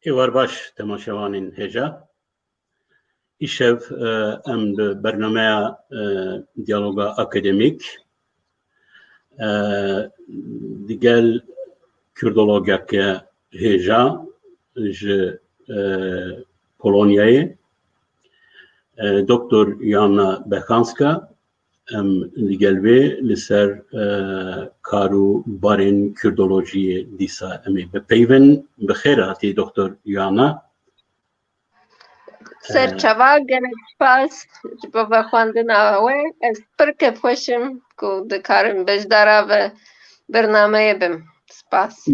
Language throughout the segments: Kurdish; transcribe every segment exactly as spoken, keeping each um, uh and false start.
Êwar baş temaşevanên hêja. Îşev, e, em bi bernameya, e, diyaloga akademîk, e, digel Kurdologeke hêja ji, e, Polonyayê, e, Doktor Joanna Bechanska, em digel wê li ser, e, kar û barên Kurdolojiyê dîsa em ê bipeyvin. Bi xêr hatî Doktor Joanna. Ser çava, gelek spas ji bo vexwendina we. Ez pir kêfxweş im ku dikarim beşdara ve bernameyê bim. Spas.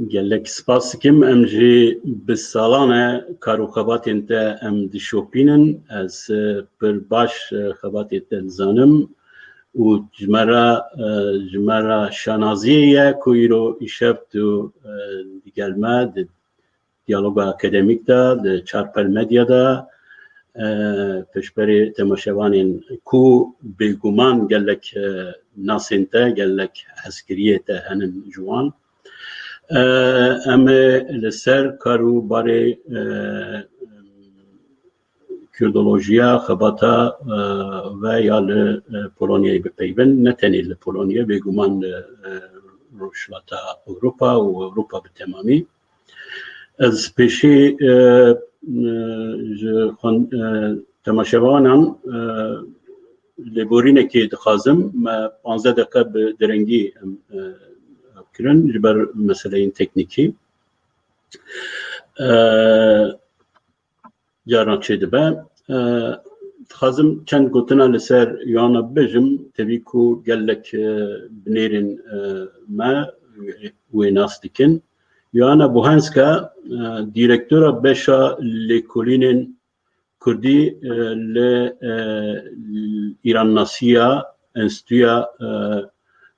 Gelek spas dikim. Em jî bi salan e kar û xebatên te em dişopînin. Ez, e, pir baş, e, xebatê te dizanim û ji me re, e, ji me re şanaziyê ye ku îro îşev tu, e, digel me di diyaloga akademîk de, di Çarpel Medya de, e, pêşberê temaşevanên ku bêguman gelek, e, nasên te, gelek hezkiriyê te henin ji wan. E, em ê li ser kar û barê, e, Kurdolojiya, xebata, e, ve ya li, e, Polonyayê bipeyvin, ne tenê li Polonyayê, bêguman li, e, Rojhilata Ewropa û Ewropa bi temamî. Ez pêşî, e, e, ji xwen-, e, temaşevanan, e, lêborînekê dixwazim. Me panzdeh deqe bi derengî em, e, kirin ji ber meseleyên teknîkî. E, Caran çêdibe. E, dixwazim çend gotina li ser Joanna bibêjim. Tevî ku gelek, e, binêrên, e, me wê nas dikin. Joanna Bohenska, e, dîrektora beşa lêkolînên Kurdî, e, li, e, Îrannasiya Enstitûya, e,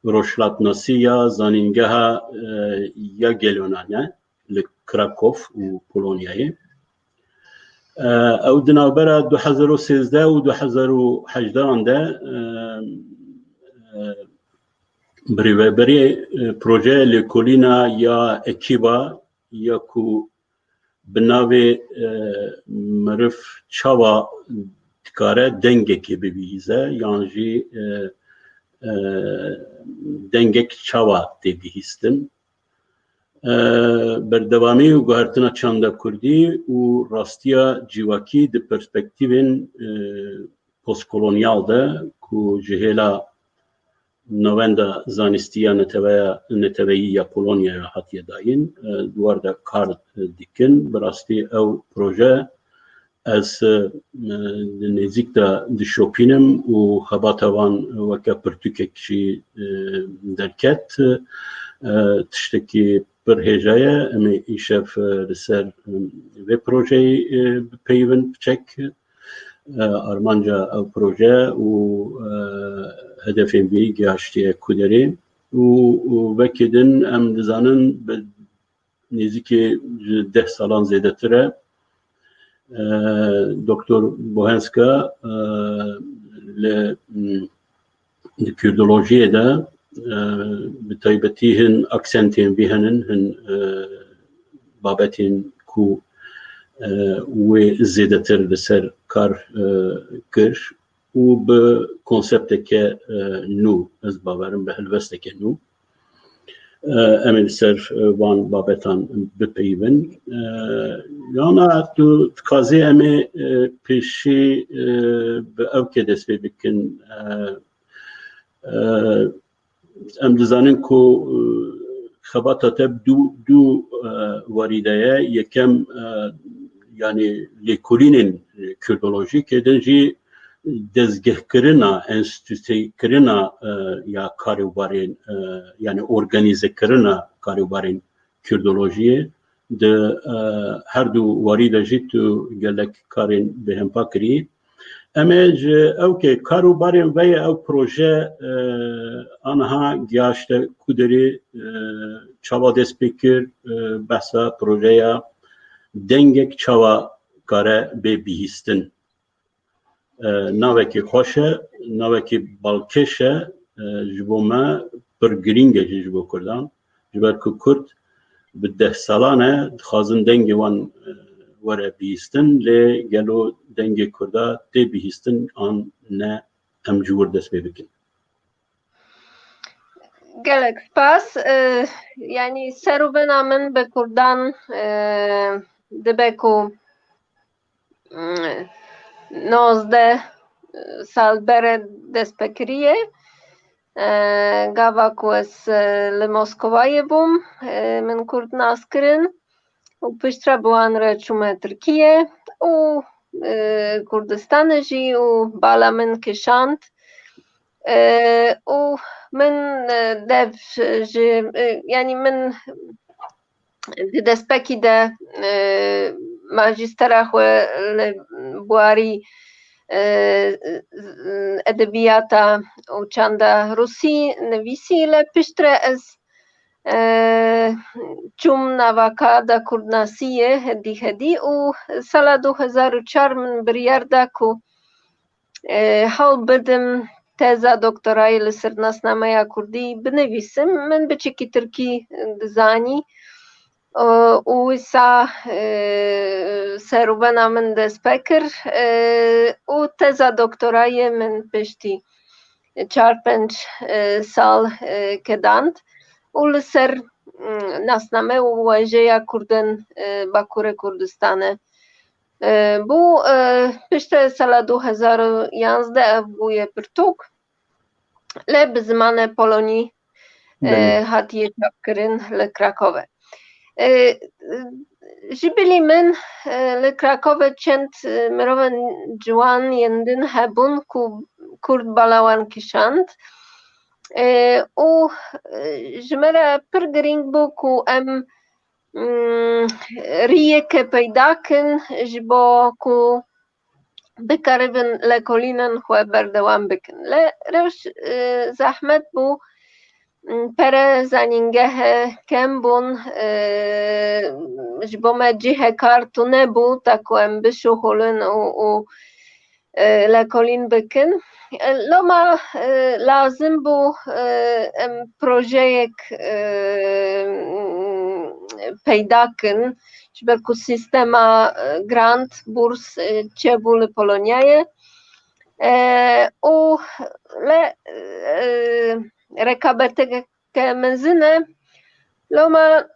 Rojhilatnasî ya Zanîngeha, e, Jagiellonan e, li Krakow û Polonyayê. E, ew di navbera du hezar û sêzdeh û du hezar û hejdeh an de, e, e, birêveberê, e, projeya lêkolîna ya Ekîba ya ku bi navê, e, meriv çawa dikare dengekê bibihîze yan jî, e, e, dengek çawa tê bihîstin. E, berdewamî û guhertina çanda kurdî û rastiya civakî di perspektîvên, e, postkolonyal de ku ji hêla Navenda Zanistî ya Neteweya, Neteweyî ya Polonyaya hatiye dayîn, e, di war de kar, e, dikin. Bi rastî ew proje ez, e, di nêzîk de dişopînim û xebata wan weke pirtûkek jî, e, derket. E, tiştekî pir hêja ye. Em ê îşev, e, li ser, e, vê projeyê, e, bipeyivin piçek. E, armanca ew proje û, e, hedefên vî gihaştiye ku derê û, û vekê din em dizanin bi nêzîkî ji deh salan zêdetir e. E, Doktor Bohenska, e, li, m, di Kurdolojiyê de, e, bi taybetî hin aksentên vî henin, hin, e, babetên ku, e, wê zêdetir li ser kar, e, kir û bi konsepteke, e, nû, ez bawerim bi helwesteke nû, e, em ê li ser, e, van babetan bipeyivin. E, yana tu dixwazî em ê, e, pêşî, e, bi ew ke dest pê bikin, e, e, em dizanin ku, e, xebata te bi du, du, e, warî de ye. Yekem, e, yanî lêkolînên kurdolojîk, ê din jî dezgehkirina, enstîtekirina, e, ya karê û barên, e, yanî organîzekirina karê û barên kurdolojiyê di, e, her du warî de jî tu gelek karên bêhempa kirî. Em ê ji ew ke kar û barên vê ye ew proje, e, aniha gihaşte ku derê, e, çawa dest pê kir, e, behsa projeya dengek çawa kare bê bihîstin. E, navekî xweş e, navekî balkêş e, e, ji bo me pir girîng e jî ji bo Kurdan. Ji ber ku Kurd bi deh salan e dixwazin dengê wan, e, were bihîstin, lê gelo dengê Kurda tê bihîstin an ne, em ji wir dest pê bikin. Gelek spas. E, yanî serûbena min bi Kurdan, e, dibe ku, mm, nozdeh sal bere dest pê kiriye. E, gava ku ez, e, li Moskovayê bûm, e, min Kurd nas kirin û piştre bi wan re çûme Tirkiye û, e, Kurdistanê jî û bala min kişand. E, û min, e, dev ji, e, yanî min di destpêkî de, e, majîstera xwe li bûwarî, e, edebiyata û çanda rûsî nivîsî, lê piştre ez, e, çûm nava ka da kurdnasiyê hedî hedî û sala du hezar û çar min biryar da ku, e, hewl bidim teza doktorayê li ser nasnameya kurdî binivîsim. Min biçekî tirkî dizanî, e, û wisa, e, serûbena min dest pê kir, e, û teza doktorayê min piştî çar pênc, e, sal, e, kedand û li ser, mm, nasname û wêjeya kurdên, e, Bakurê Kurdistanê, e, bû, e, piştre sala du hezar û yanzdeh ev bûye pirtûk, lê bi zimanê polonî, e, Belê. hatiye çapkirin li Krakove. E, ji bilî min, e, li Krakove çend, e, mirovên ciwan yên din hebûn ku kurd bala wan kişand. E, û, e, ji me re pir girîng bû ku em, mm, riyeke peyda kin ji bo ku bikaribin lêkolînên xwe berdewam bikin. Lê rewş, e, zehmet bû, mm, pere zanîngehe kem bûn, e, ji bo me cihê kar tune bû, ta ku em bişuxulin û, û, e, lêkolîn bikin. E, loma, e, lazim bû, e, em projeyek, e, peyda kin, ji ber ku sîstema, e, grant, bûrs, e, çêbû li Polonyayê. E, û lê, e, rekabeteke mezin e. Loma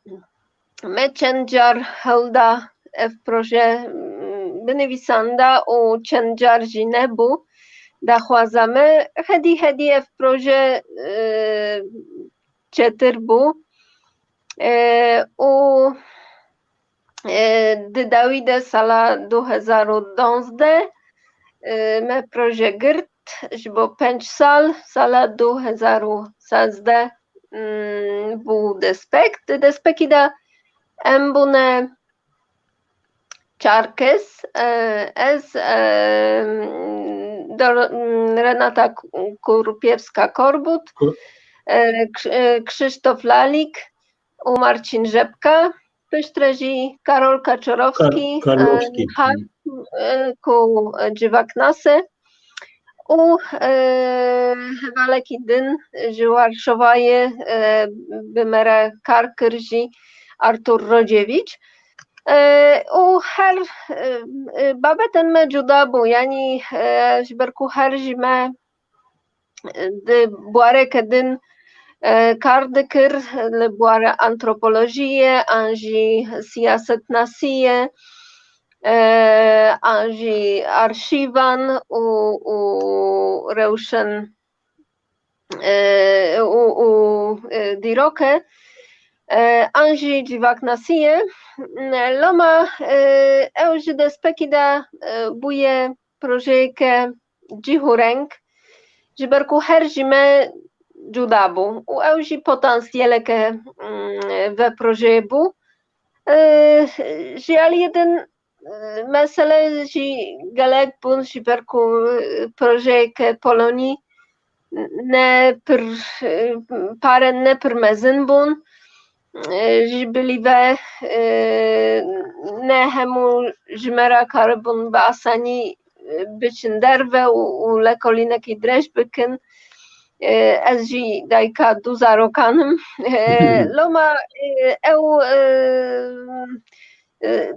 me çend car hewl da ev proje, mm, binivîsanda û çend car jî nebû daxwaza me. Hedî hedî ev proje, e, çêtir bû. E, û, e, di dawî de sala du hezar û duwazdeh, e, me proje girt ji bo pênc sal, sala du hezar û sêzdeh, mm, bû destpêk. Di destpêkî de em bûne çar kes, e, ez, e, Dor-, Renata Kurupiewska-Korbut, Ku- e, K-, e, Krzysztof Lalik û Marcin Rzepka. Piştre jî Karol Kaçorowski, Ka-, Karlowski, e, hat, hı. e, ku civaknas e. Û, e, hevalekî din ji Warşovayê, e, bi me re kar kir jî, Artur Rocewicz. E, û her, e, e, babetên me cuda bû, yanî, e, ji ber ku her ji me, e, di buwareke din, e, kar dikir, li buwara antropolojiyê, an jî siyasetnasiyê, e, an jî arşîvan û, û rewşên, e, û, û, e, dîrok e, e, an jî civaknasiyê. Loma, e, ew ji destpêkî de, e, bûye projeyeke cih û reng, ji ber ku her ji me cuda bû û ew jî potansiyeleke, mm, ve projeyê bû. E, ji aliyê din, e, mesele jî gelek bûn, ji ber ku, e, projeyeke polonî ne pir, e, pare ne pir mezin bûn. E, ji bilî ve, e, ne hemû ji me re karibûn bi asanî, e, biçin derve û, û lêkolînekî dirêj bikin. E, ez jî dayika du zarokan im. E, loma, e, ew, e, e,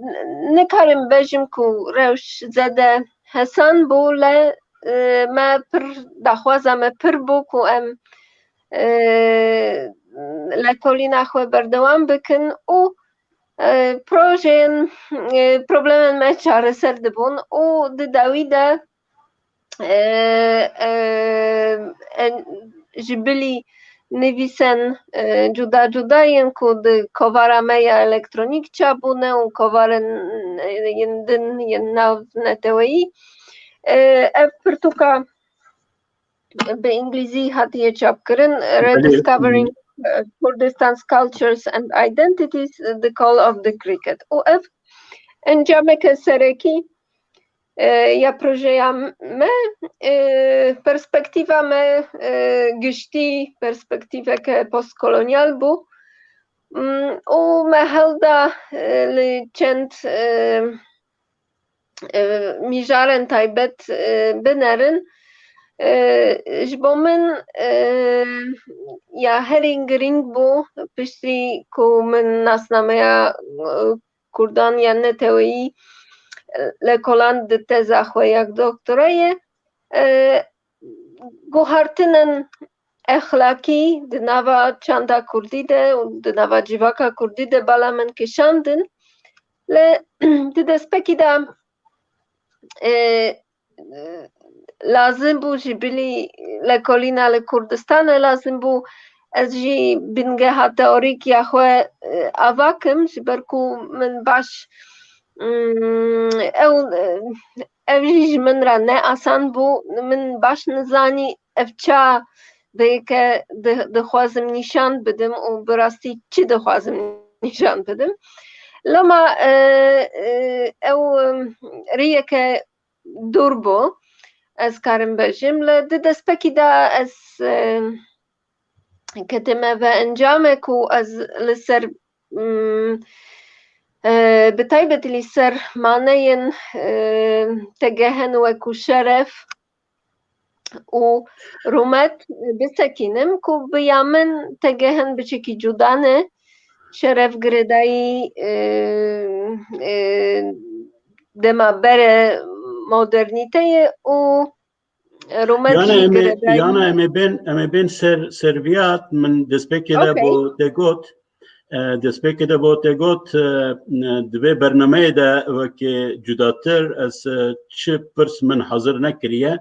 nikarim bejim ku rewş zêde hesan bû, lê, e, me pir daxwaza me pir bû ku em, e, lekolîna xwe berdewam bikin û, e, projeyên, e, problemên me çareser dibûn û di dawî de, e, e, en, ji bilî nivîsên, e, cuda cuda yên ku di kovara me ya elektronîk çap bûne û kovarên, e, yên din yên nav neteweyî, e, ev pirtûka bi îngilîzî hatiye çapkirin, Rediscovering, e, Kurdistan's Cultures and Identities, The Call of the Cricket. Û ev encameke serekî, e, ya projeya me, e, perspektîfa me, e, giştî perspektîfeke postkolonyal bû. Mm, û me hewda, e, li çend, e, e, mijarên taybet, e, binerin. E, ji bo min, e, ya herî girîng bû, piştî ku min nasnameya, e, Kurdan ya neteweyî, e, lekoland di teza xwe ya doktorayê, e, guhartinên exlakî di nava çanda kurdî de û di nava civaka kurdî de bala min kişandin. Lê di destpêkî de, e, lazim bû ji bilî lekolîna li Kurdistanê lazim bû ez jî bingeha teorîk ya xwe, e, ava kim, ji ber ku min baş, mm, ew, e, ev jî ji min re ne asan bû. Min baş nizanî ev ça vê yeke di-, dixwazim nîşan bidim û bi rastî çi dixwazim nîşan bidim. Loma, e, e, ew, e, rêyeke dûr bû, ez karim bejim. Li di destpêkî de ez, e, ketime ve encamê ku ez li ser, mm, e, bi taybetî li ser maneyên, e, tegehên wekû şeref û rûmet bisekînim ku bi ya min tegehên biçekî cuda ne. Şeref girêdayî, e, e, dema bere modernîteyê û rûmet Yana jî em ê, girêdayî. Yana em ê bên, em ê bên ser, ser viyat, min destpêkê de Okey. bo te got, e, destpêkê de bo te got, e, di vê bernameyê de wekî cudatir ez, e, çi pirs min hazir nekiriye,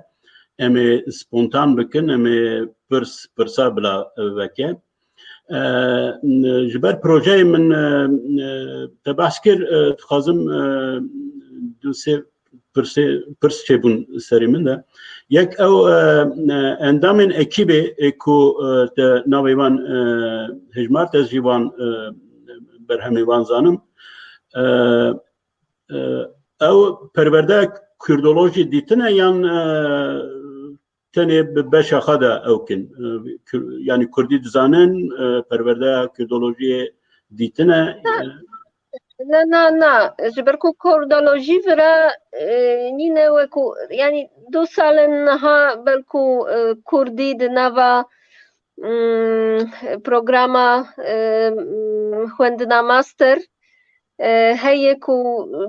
em ê spontan bikin, em ê pirs, pirsa bila, e, veke. E, ji ber projeyê min, e, e, te behs kir, e, dixwazim, e, du sê pirsê, pirs çêbûn serê min de. Yek ew, e, e, endamên ekîbê ê ku, e, te navê wan, e, hejmart, ez jî wan, e, berhemê wan zanim. E, e, ew perwerdeya kurdolojî dîtine yan, e, tenê bi beşa xwe de ew kin. E, Kur-, yanî kurdî dizanin, e, perwerdeya kurdolojiyê dîtine. Na, e, na, na, na. Ji ber ku kurdolojî vira, e, nîne wekû, yanî du salên niha belkû, e, kurdî di nava, mm, programa, e, mm, xwendina master, e, heye ku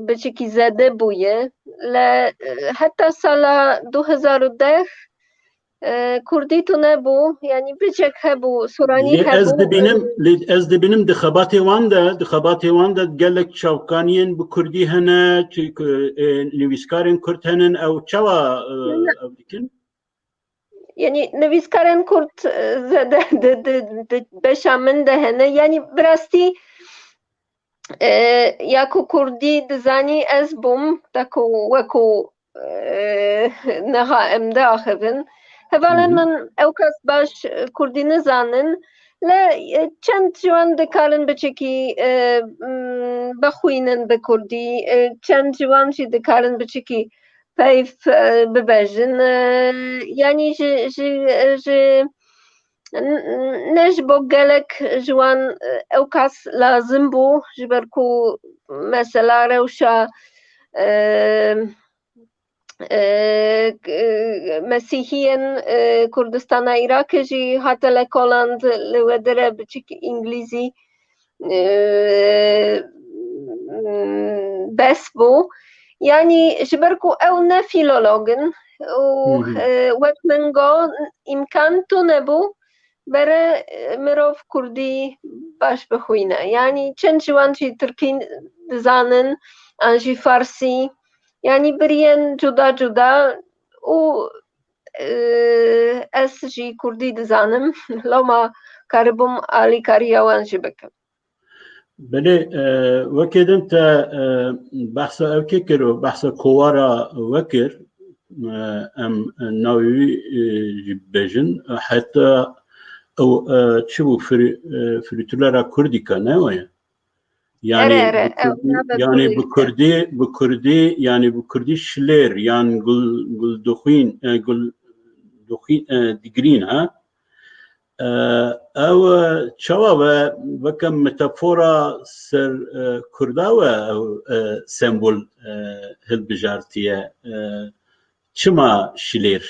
biçekî zêde bûye. Le, e, heta sala du hezar û deh, e, kurdî tune bû, yanî biçek hebû, soranî Lê ez hebû. dibînim, lê ez dibînim di xebatê wan de, di xebatê wan de gelek çavkaniyên bi kurdî hene, çi-, e, nivîskarên kurd henin, ew çawa, e, Ne, ne. ew dikin? Yanî nivîskarên kurd, e, zêde di, di, di beşa min de hene. Yanî bi rastî, e, ya ku kurdî dizanî ez bûm, da ku wekû, e, niha em diaxivin. Hevalên Hı hı. min ew kes baş, e, kurdî nizanin. Le, e, çend ji wan dikarin biçekî, e, m, bixwînin bi kurdî, e, çend ji wan jî dikarin biçekî peyv, e, bibêjin. E, yanî ji, ji, ji, n-, n-, ne ji bo gelek ji wan, e, ew kas lazim bû, ji ber ku mesela rewşa, e, e, k-, e, Mesîhiyên, e, Kurdistana Iraqê jî hate lekolan, li wê dire biçik îngilîzî, e, bes bû. Yanî ji ber ku ew ne fîlolog in û, Hı hı. e, wek min got, îmkan tune bû bere, e, mirov kurdî baş bixwîne. Yanî çend ji wan jî tirkî dizanin, an jî farsî. Yanî biriyên cuda cuda û, e, ez jî kurdî dizanim. Loma karibûm alîkariya wan jî bikim. Belê, e, wekê din te, e, behsa ew kê kir û behsa kovara we kir, e, em navê wî, e, jî bibêjin. Heta ew, e, çi bû? Fri-, e, Frîtulera Kurdîka, ne weye? Yanî Ere, ere, bi ew kurdî, navê yanî kurdî bi kurdî, bi kurdî, yanî bi kurdî şilêr, yan gul, gul dixwîn, e, gul dixwîn, e, digirîn, ha? E, ew, e, çawa ve, weke metafora ser, e, kurda we ew, e, sembol, e, hilbijartiye, e, çima şilêr?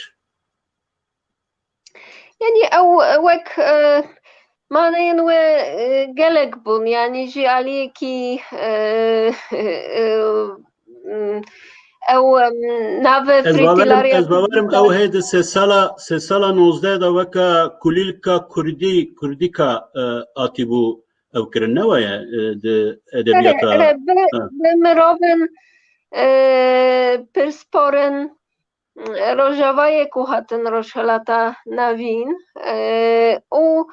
Yanî ew wek, e, maneyên wê, e, gelek bûn. Yanî jî aliyekî, e, e, m, ew, em, navê Ez bawerim, ez bawerim ew hê di sê sala, sê sala nozdeh de weke kulîlka kurdî, kurdîka, e, hatîbû ew kirin, ne weye, e, di edebiyata. Ere, ere, bi, Ha. bi mirovin, e, pirsporin, Rojavayê ku hatin Rojhilata Navîn, e, û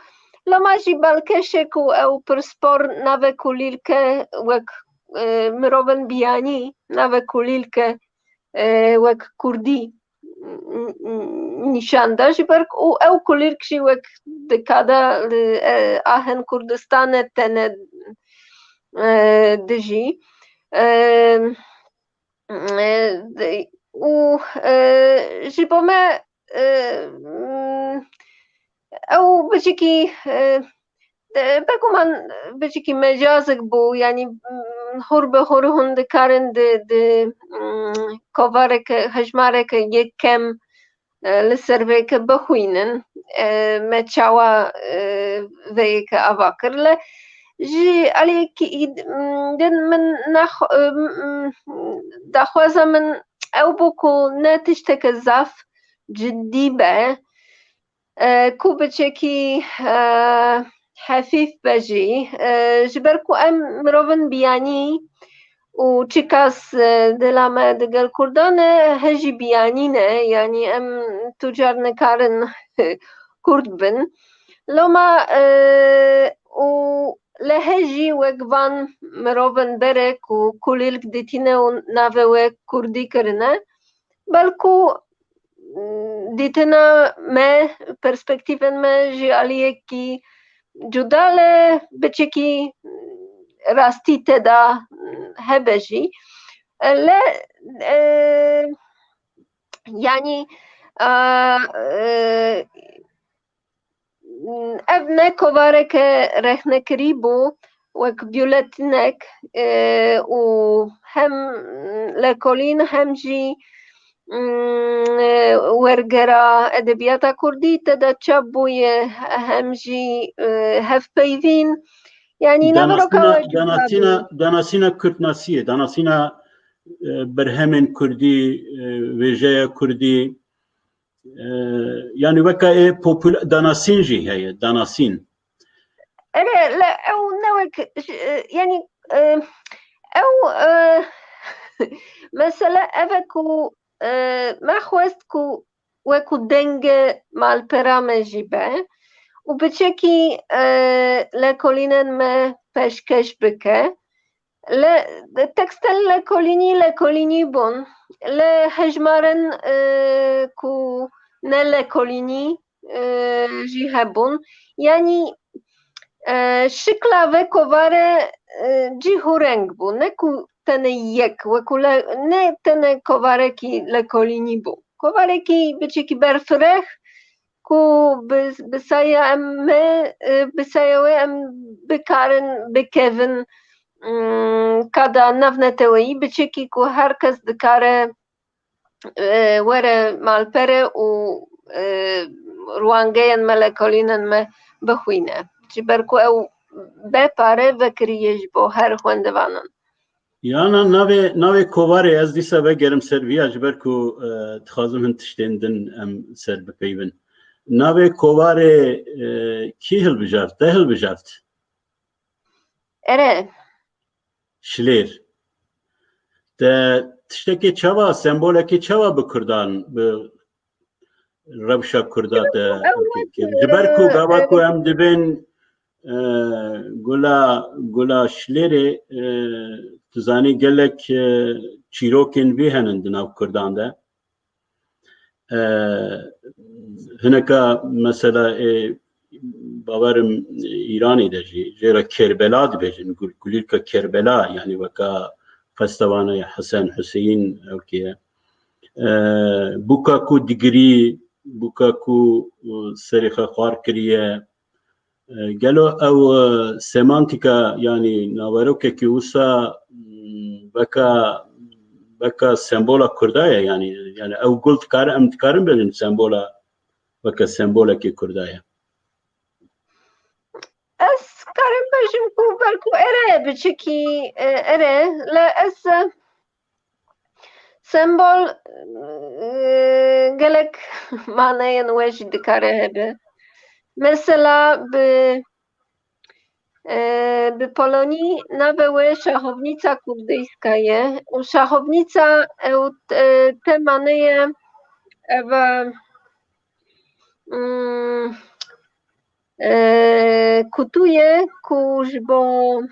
lema jî balkêşê ku ew pirspor navê kulîlke wek, e, mirovin biyanî navê kulîlke, e, wek kurdî n-, n-, nîşan da, ji ber ku ew kulîlk jî wek dikada li, e, ahên Kurdistanê tene, e, dijî. E, e, û, e, ji bo me, e, mm, ew biçikî, e, e, bêguman biçikî mecazik bû, yanî, mm, hûr bi hûr hûn dikarin di, di, mm, kovareke, hejmareke yekem, e, li ser vê ke bixwînin, e, me çawa, e, vê yeke ava kir. Lê ji aliyekî îd-, m, din min nexwe-, e, m, m, daxwaza min ew bû ku ne tişteke zaf cidî be, e, ku biçekî, e, hefîf be jî, e, ji ber ku em mirovin biyanî û çikas, e, dila me digel Kurdan e, hejî biyanî ne, yanî em tu car nikarin Kurd bin. Loma, e, û lê hejî wek van mirovin berê ku kulîlk dîtine û navê we Kurdî kirine, belku, mm, dîtina me, perspektîfên me ji aliyekî cuda lê biçekî rastî tê de hebe jî. Lê, e, yanî, e, e, ev ne kovareke rexnekirî bû, wek biyûletînek, e, û hem lêkolîn hem jî, mm, e, wergera edebiyata kurdî te de çap bûye, hem jî, e, hevpeyvîn. Yanî naveroka Danasîna, we cuda danasîna, bû. Danasîna kurdnasiyê, danasîna, e, berhemên kurdî, e, wêjeya kurdî, e, yanî weke ê popul-, danasîn jî heye, danasîn. Ere, le ew ne wek, e, yanî, e, ew, e, mesele ev e ku, e, me xwest ku weku dengê malpera me jî be û biçekî, e, lêkolînên me pêşkeş bike. Lê tekstên lêkolînî, lêkolînî bûn. Lê hejmarên, e, ku ne lêkolînî, e, jî hebûn. Yanî, e, şikla vê kovare, e, cih û reng bû. Ne ku tenê yek, weku le-, ne tenê kovarekî lêkolînî bû. Kovarekî biçekî berfireh, ku bi, bi saya em me, e, bi saya wê em bikarin bikevin, mm, kada navneteweyî biçekî ku her kes dikare e, were malpere û, e, ruangeyên me, lekolînên me bixwîne. Ji ber ku ew be pare vekirî ye ji bo her xwendevanan. Yana navê, navê kovarê ez dîsa vegerim ser viya, ji ber ku, e, dixwazim hin tiştên din em ser bipeyvin. Navê kovarê, e, kî hilbijart? Te hilbijart? Ere. Şilêr. Te tiştekê çawa, sembolekê çawa bi kurdan, bi rewşa kurda te? Ew wek, ji ber ku e, gava ku e, em dibên, e, gula, gula Şilêrê, e, tu zanî gelek, e, çîrokên vî henin di nav kurdan de. E, hineka mesela, e, bawerim Îranê de jî jê re Kerbela dibêjin, gul-, kulîlka Kerbela, yanî weka festevana ya Hesen Huseyîn ewkê ye. E, bûka ku digirî, bûka ku, e, serê xwe xwar kiriye, E, gelo ew, e, semantîka, yanî naverokekî wisa, m, weka, weka sembola kurda ye, yanî, yanî ew gul dikare, em dikarin bêjin sembola, weke sembolekî kurda ye? Ez karim bêjim ku belku ere biçikî, e, ere, le ez, e, Sembol, e, gelek maneyên we jî dikare hebe. Mesela bi, e, bi polonî navê wê şahovnica kurdîska ye û şahovnica ew, e, te maneye ev, e, hmm, e, kutuye ku ji bo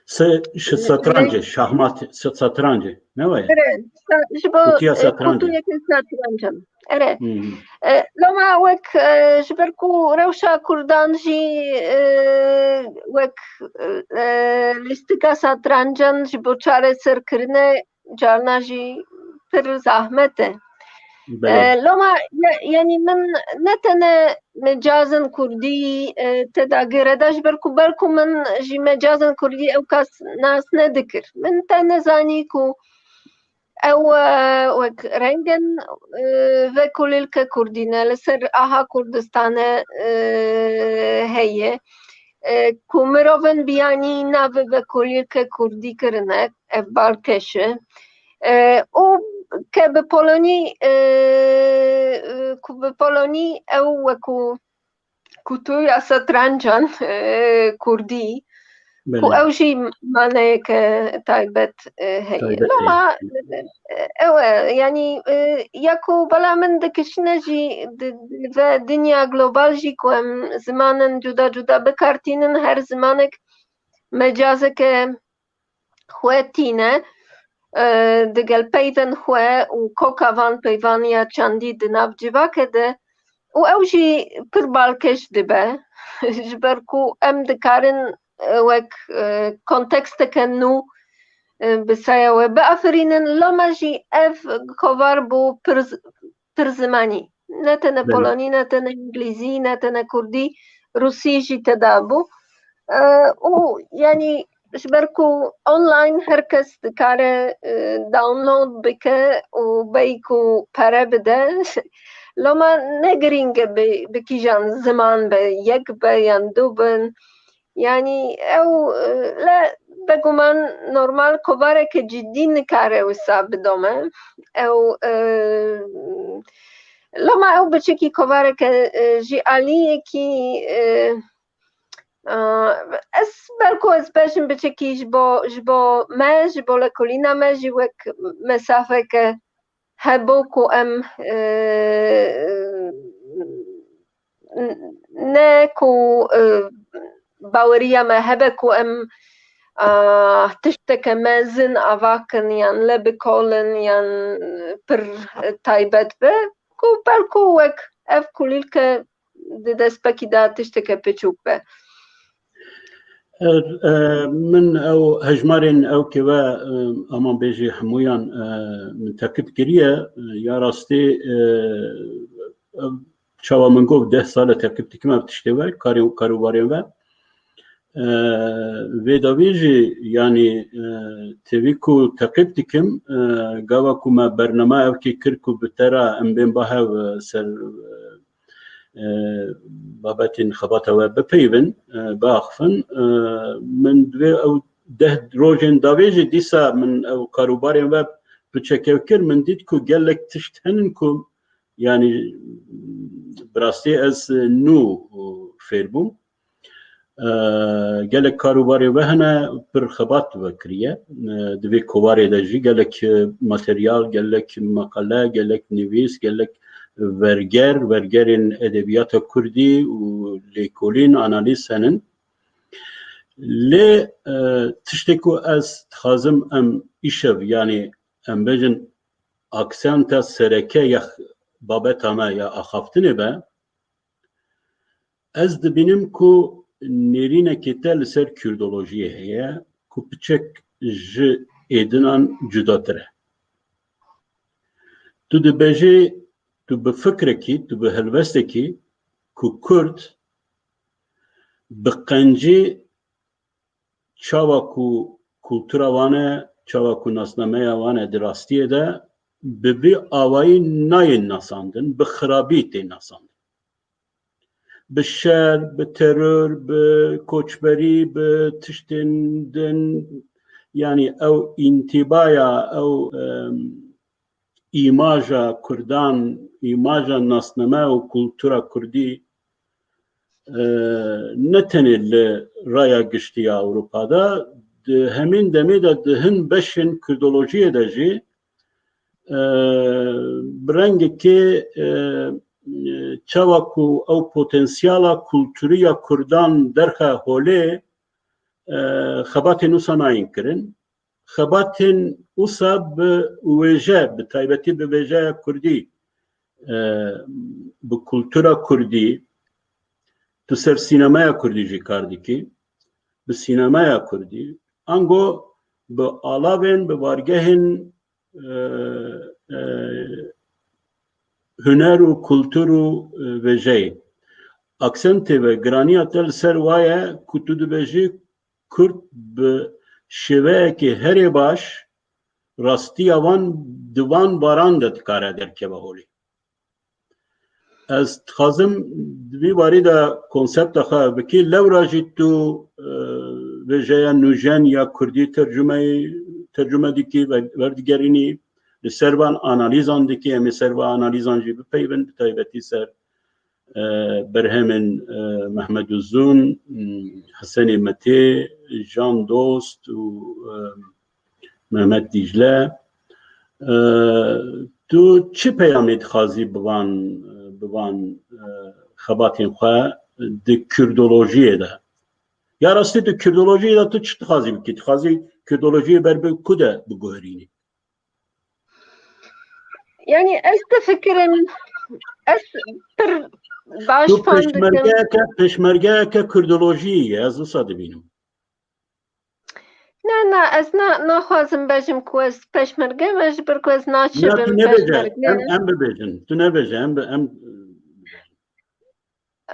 Se-, ş-, satrancê, şahmat, sa-, satrancê. Ne wa ye? Ere, sa-, ji bo, Kutiya e, satrancê. Kutuyeke satrancan. Ere. Hı hı. E, loma wek, e, ji ber ku rewşa kurdan jî, e, wek, e, lîstika satrancan ji bo çareserkirine carna jî pir zahmet e. Belê. E, loma ye-, yanî min ne tene mecazin kurdî, e, te da gireda ji ber ku belku min jî mecazin kurdî ew kas nas nedikir. Min te nezanî ku ew, e, wek rengin, e, vekolîlke kurdî ne li ser aha Kurdistane, e, heye. E, ku mirovên biyanî navê vekolîlke kurdî kirine, ev balkêş e. E, û ke bi polonî, e, e, ku bi polonî ew weku kutuya setrancan, e, kurdî, ku Belê. ew jî maneyeke taybet, e, heye. Taybet, Loma, evet. e, ew e, yanî, e, ya ku bela min dikişine jî di, di, ve dinya global jî ku em zimanin cuda cuda bikartînin, her zimanek mecazeke xwe tîne, e, digel peyvên xwe û koka van peyvaniya çandî di nav civakê de û ew jî pir balkêş dibe. Ji ber ku em dikarin, e, wek, e, konteksteke nû, e, bi saya we biafirînin, loma jî ev kovar bû pir z-, pir zimanî. Ne tene Belê. polonî, ne tene îngilîzî, ne tene kurdî, rûsî jî teda bû. E, û yanî ji ber ku online her kes dikare, e, download bike û bey ku pere bide, loma ne girîng e bi, bi kîjan ziman be, yek be yan du bin. Yanî ew, e, le beguman normal kovareke cidî nikare wisa bidome. Ew, e, loma ew biçekî kovareke, e, ji aliyekî, e, e, ez belku ez bejim biçekî ji bo, ji bo me, ji bo lekolîna me jî wek mesafeke hebû ku em, e, ne ku, e, baweriya me hebe ku em, a, tişteke mezin ava kin yan le bikolin yan pir taybet be, ku belku wek ev kulîlke di destpekî de tişteke piçûk be. E, e, min ew hejmarên ew ke we, e, aman bêjî hemûyan, e, min teqîb kiriye, e, ya rastî, e, ev çawa min got, deh sal e teqîb dikim ev tiştê we, karê, karûbarên we. E, vê davî jî, yanî, e, tevî ku teqîb dikim, e, gava ku me bernama ev kî kir ku bi te re em bên ba hev, e, ser, e, e, babetên xebata we bipeyivin, e, biaxifin. E, min divê ew deh rojên davê jî dîsa min ew karûbarên we piçekev kir, min dît ku gelek tişt henin ku, yanî, bi rastî ez nû fêr bûm. E, gelek karûbarê we hene, pir xebat we kiriye. E, di vê kovarê de jî gelek, e, materyal, gelek meqale, gelek nivîs, gelek verger, vergerên edebiyata kurdî û lêkolîn, analîz henin. Lê, e, tiştê ku ez dixwazim em îşev, yanî em bêjin aksenta sereke ya babeta me ya axaftinê be, ez dibînim ku nêrînekê te li ser kurdolojiyê heye ku piçek ji êdinan cudatir e. Tu dibêjî, tu bi fikrekî, tu bi helwestekî ku kurd bi qencî çawa ku kultura wan e, çawa ku nasnameya wan e di rastiyê de bi vî awayî nayên nasandin, bi xirabî tê nasandin. Bi şer, bi teror, bi koçberî, bi tiştên din, yanî ew întîbaya, ew, em, îmaja kurdan, îmaja nasname û kultura kurdî, e, ne tenê li raya giştî ya Ewropa de, di hemîn demê de di hin beşên kurdolojiyê de jî, e, bi rengekê, e, çawa ku ew potensiyala kulturî ya kurdan derxe holê, e, xebatên wisa nayên kirin. Xebatên wisa bi wêje, bi taybetî bi vêjeya kurdî, e, bi kultura kurdî, tu ser sînemeya kurdî jî kar dikî, bi sînemeya kurdî, ango bi alavên, bi wargehên, e, e, huner û kultur û, e, vêjeyê. Aksentê ve, giraniya te li ser wa ye ku tu dibêjî, Kurd bi şêweyekê herê baş rastiya wan di van baran de dikare derkeve holê. Ez dixwazim di vî warî de konsepta xwe bikî. Lewra jî tu, e, vêjeya nûjen ya kurdî tercumeyî, tercume dikî, ver-, verdigerînî, li ser van analîzan dikî. Em ê ser van analîzan jî bipeyivin, bi taybetî ser e, berhemên, e, Mehmed Uzun, m, Hesenê Metê, Jan Dost û, e, Mehmet Dîcle. E, tu çi peyamê dixwazî bi van, bi van, e, xebatên xwe di kurdolojiyê de? Ya rastî di kurdolojiyê de tu çi dixwazî bikî? Dixwazî kurdolojiyê ber bi ku de biguherînî? Yani ez difikirim, ez pir baş Tu fam dikim. Pêşmergeyeke, pêşmergeyeke kurdolojiyê ye, ez wisa dibînim. Na, na, ez na, naxwazim bejim ku ez pêşmerge me, ji ber ku ez Na, tu naçibim nebêje, pêşmerge. em, em bibêjin. Tu nebêje, em, bi- em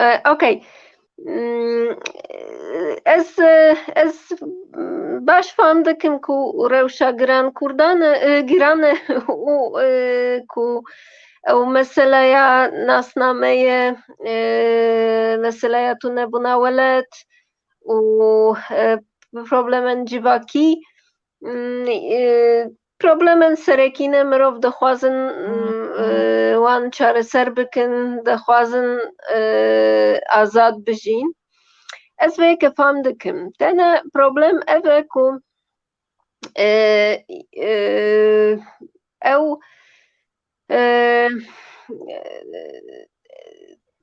E, okey. Hmm, ez, e, ez, mm, baş fam dikim ku rewşa giran Kurdan e, e, giran e û, e, ku ew meseleya nasnameyê, e, meseleya tunebûna welêt û, e, problemên civakî, mm, e, problemên serekî ne, mirov dixwazin, mm, e, wan çareser bikin, dixwazin, e, azad bijîn. Ez vê yekê fam dikim. Tene problem ev e ku, e, e, ew, e,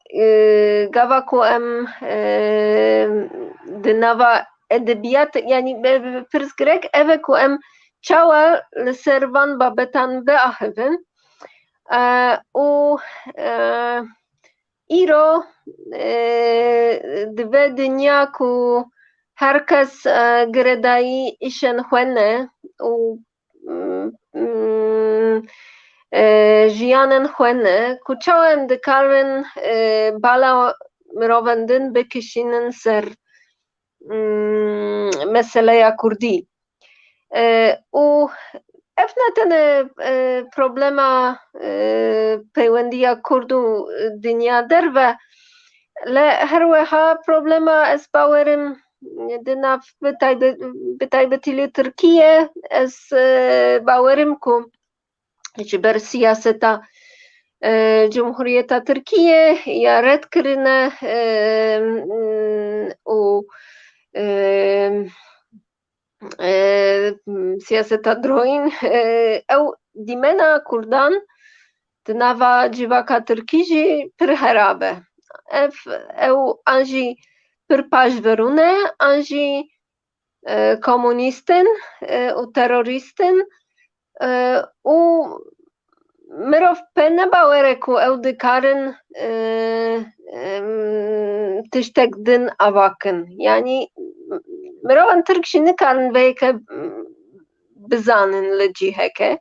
e, gava ku em, e, di nava edebiyat, yani, be-, be-, pirsgirêk ev e ku em çawa li ser van babetan biahivin, e, û, e, îro, e, di vê dinya ku her kes, e, girêdayî îşên xwe ne û, mm, mm, e, jiyanên xwe ne, ku çawa em dikarin, e, bala mirovan din bikişînin ser mm, meseleya Kurdî. E, û ev ne tenê, e, problema, e, peywendiya Kurd û dinya derve, le her wiha problema ez bawerim di nav bi taybe-, bi taybetî li Tirkiye, ez, e, bawerim ku ji ber siyaseta, e, Cumhuriyeta Tirkiye ya red kirine, e, û, e, e, siyaseta droyîn, e, ew dîmena Kurdan di nava civaka Tirkî jî pir xerab e. Ev, ew an jî pir paşverûn e, an jî, e, komunîst in, e, û terorîst in, e, û mirov pê nebawere ku ew dikarin, e, em, tiştek din avakin. Yanî mirovan Tirk jî nikarin vê yeke, em, bizanin li cîheke.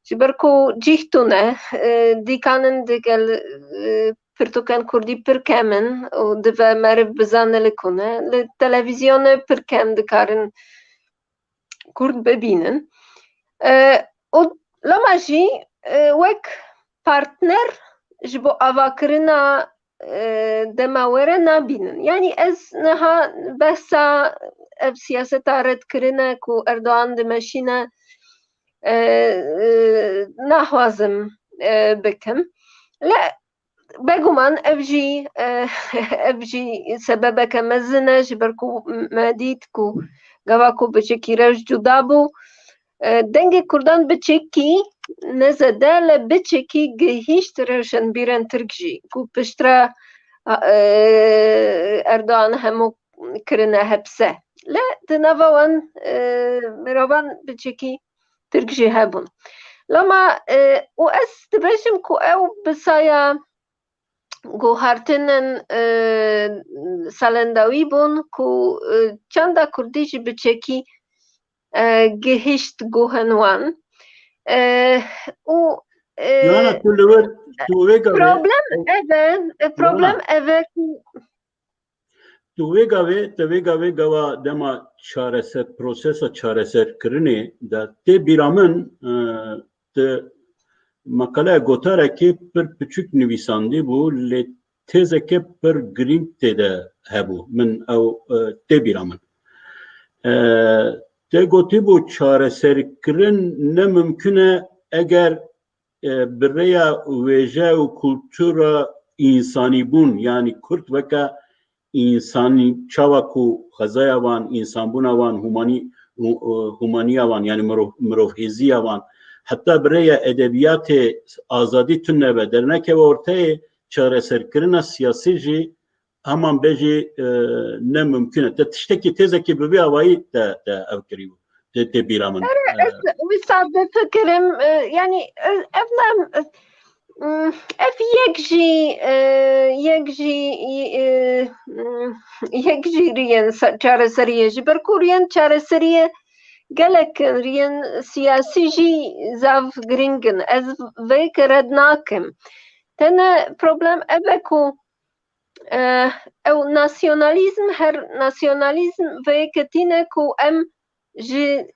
Ji ber ku cîh tune, e, dîkanin digel, e, pirtûkên Kurdî pir kem in û dibe meriv bizane li ku ne. Li televîzyonê pir kem dikarin Kurd bibînin. E, û loma jî, e, wek partner ji bo avakirina, e, dema were nabînin. Yanî ez niha behsa ev siyaseta redkirine ku Erdogan dimeşîne, e, e, naxwazim, e, bikim. Le beguman ev jî, e, ev jî sebebeke mezin e, ji ber ku me dît ku gava ku biçekî rewş cuda bû, e, dengê Kurdan biçekî, ne zêde, le biçekî gihîşt rewşenbîrên Tirk jî, ku piştre, e, Erdogan hemû kirine hepse. Le di nava wan, e, mirovan biçekî Tirk jî hebûn. Loma, e, û ez dibêjim ku ew bi saya guhartinên, e, salên dawî bûn ku, e, çanda Kurdî jî biçekî, e, gihişt guhên wan. E, û, e, Yana, tu li wir, tu vê gavê problem ev e, e, problem ev e ku Tu vê gavê, te vê gavê gava dema çareser, prosesa çareserkirinê de tê bîra min, e, tu meqaleya gotarekê pir piçûk nivîsandî bû, lê têzeke pir girîng tê de hebû. Min ew, e, tê bîra min. E, te gotî bû, çareserkirin ne mimkun e eger, e, bi rêya wêje û kultura însanîbûn, yanî Kurd weke însanî, çawa ku xwezaya wan, însanbûna wan, humanî-, hu-, e, humaniya wan, yanî mirov-, mirovhêziya wan, heta bi rêya edebiyatê azadî tune be, dernekeve orteyê, çareserkirina siyasî jî heman bêjî, e, ne mimkun e. Te tiştekî, têzekî bi vî awayî te, te ev kirî bû. Te, tê bîra min. Erê, e, ez wisa difikirim, e, yanî, e, ev ne, e, mm, ev yek jî, e, yek jî, e, mm, yek jî riyên se-, çareseriyê. Ji ber ku riyên çareseriyê gelek in, riyên siyasî jî zaf girîng in. Ez vê yekê red nakim. Tene problem ev e ku, e, ew nasyonalîzm, her nasyonalîzm vê yekê tîne ku em ji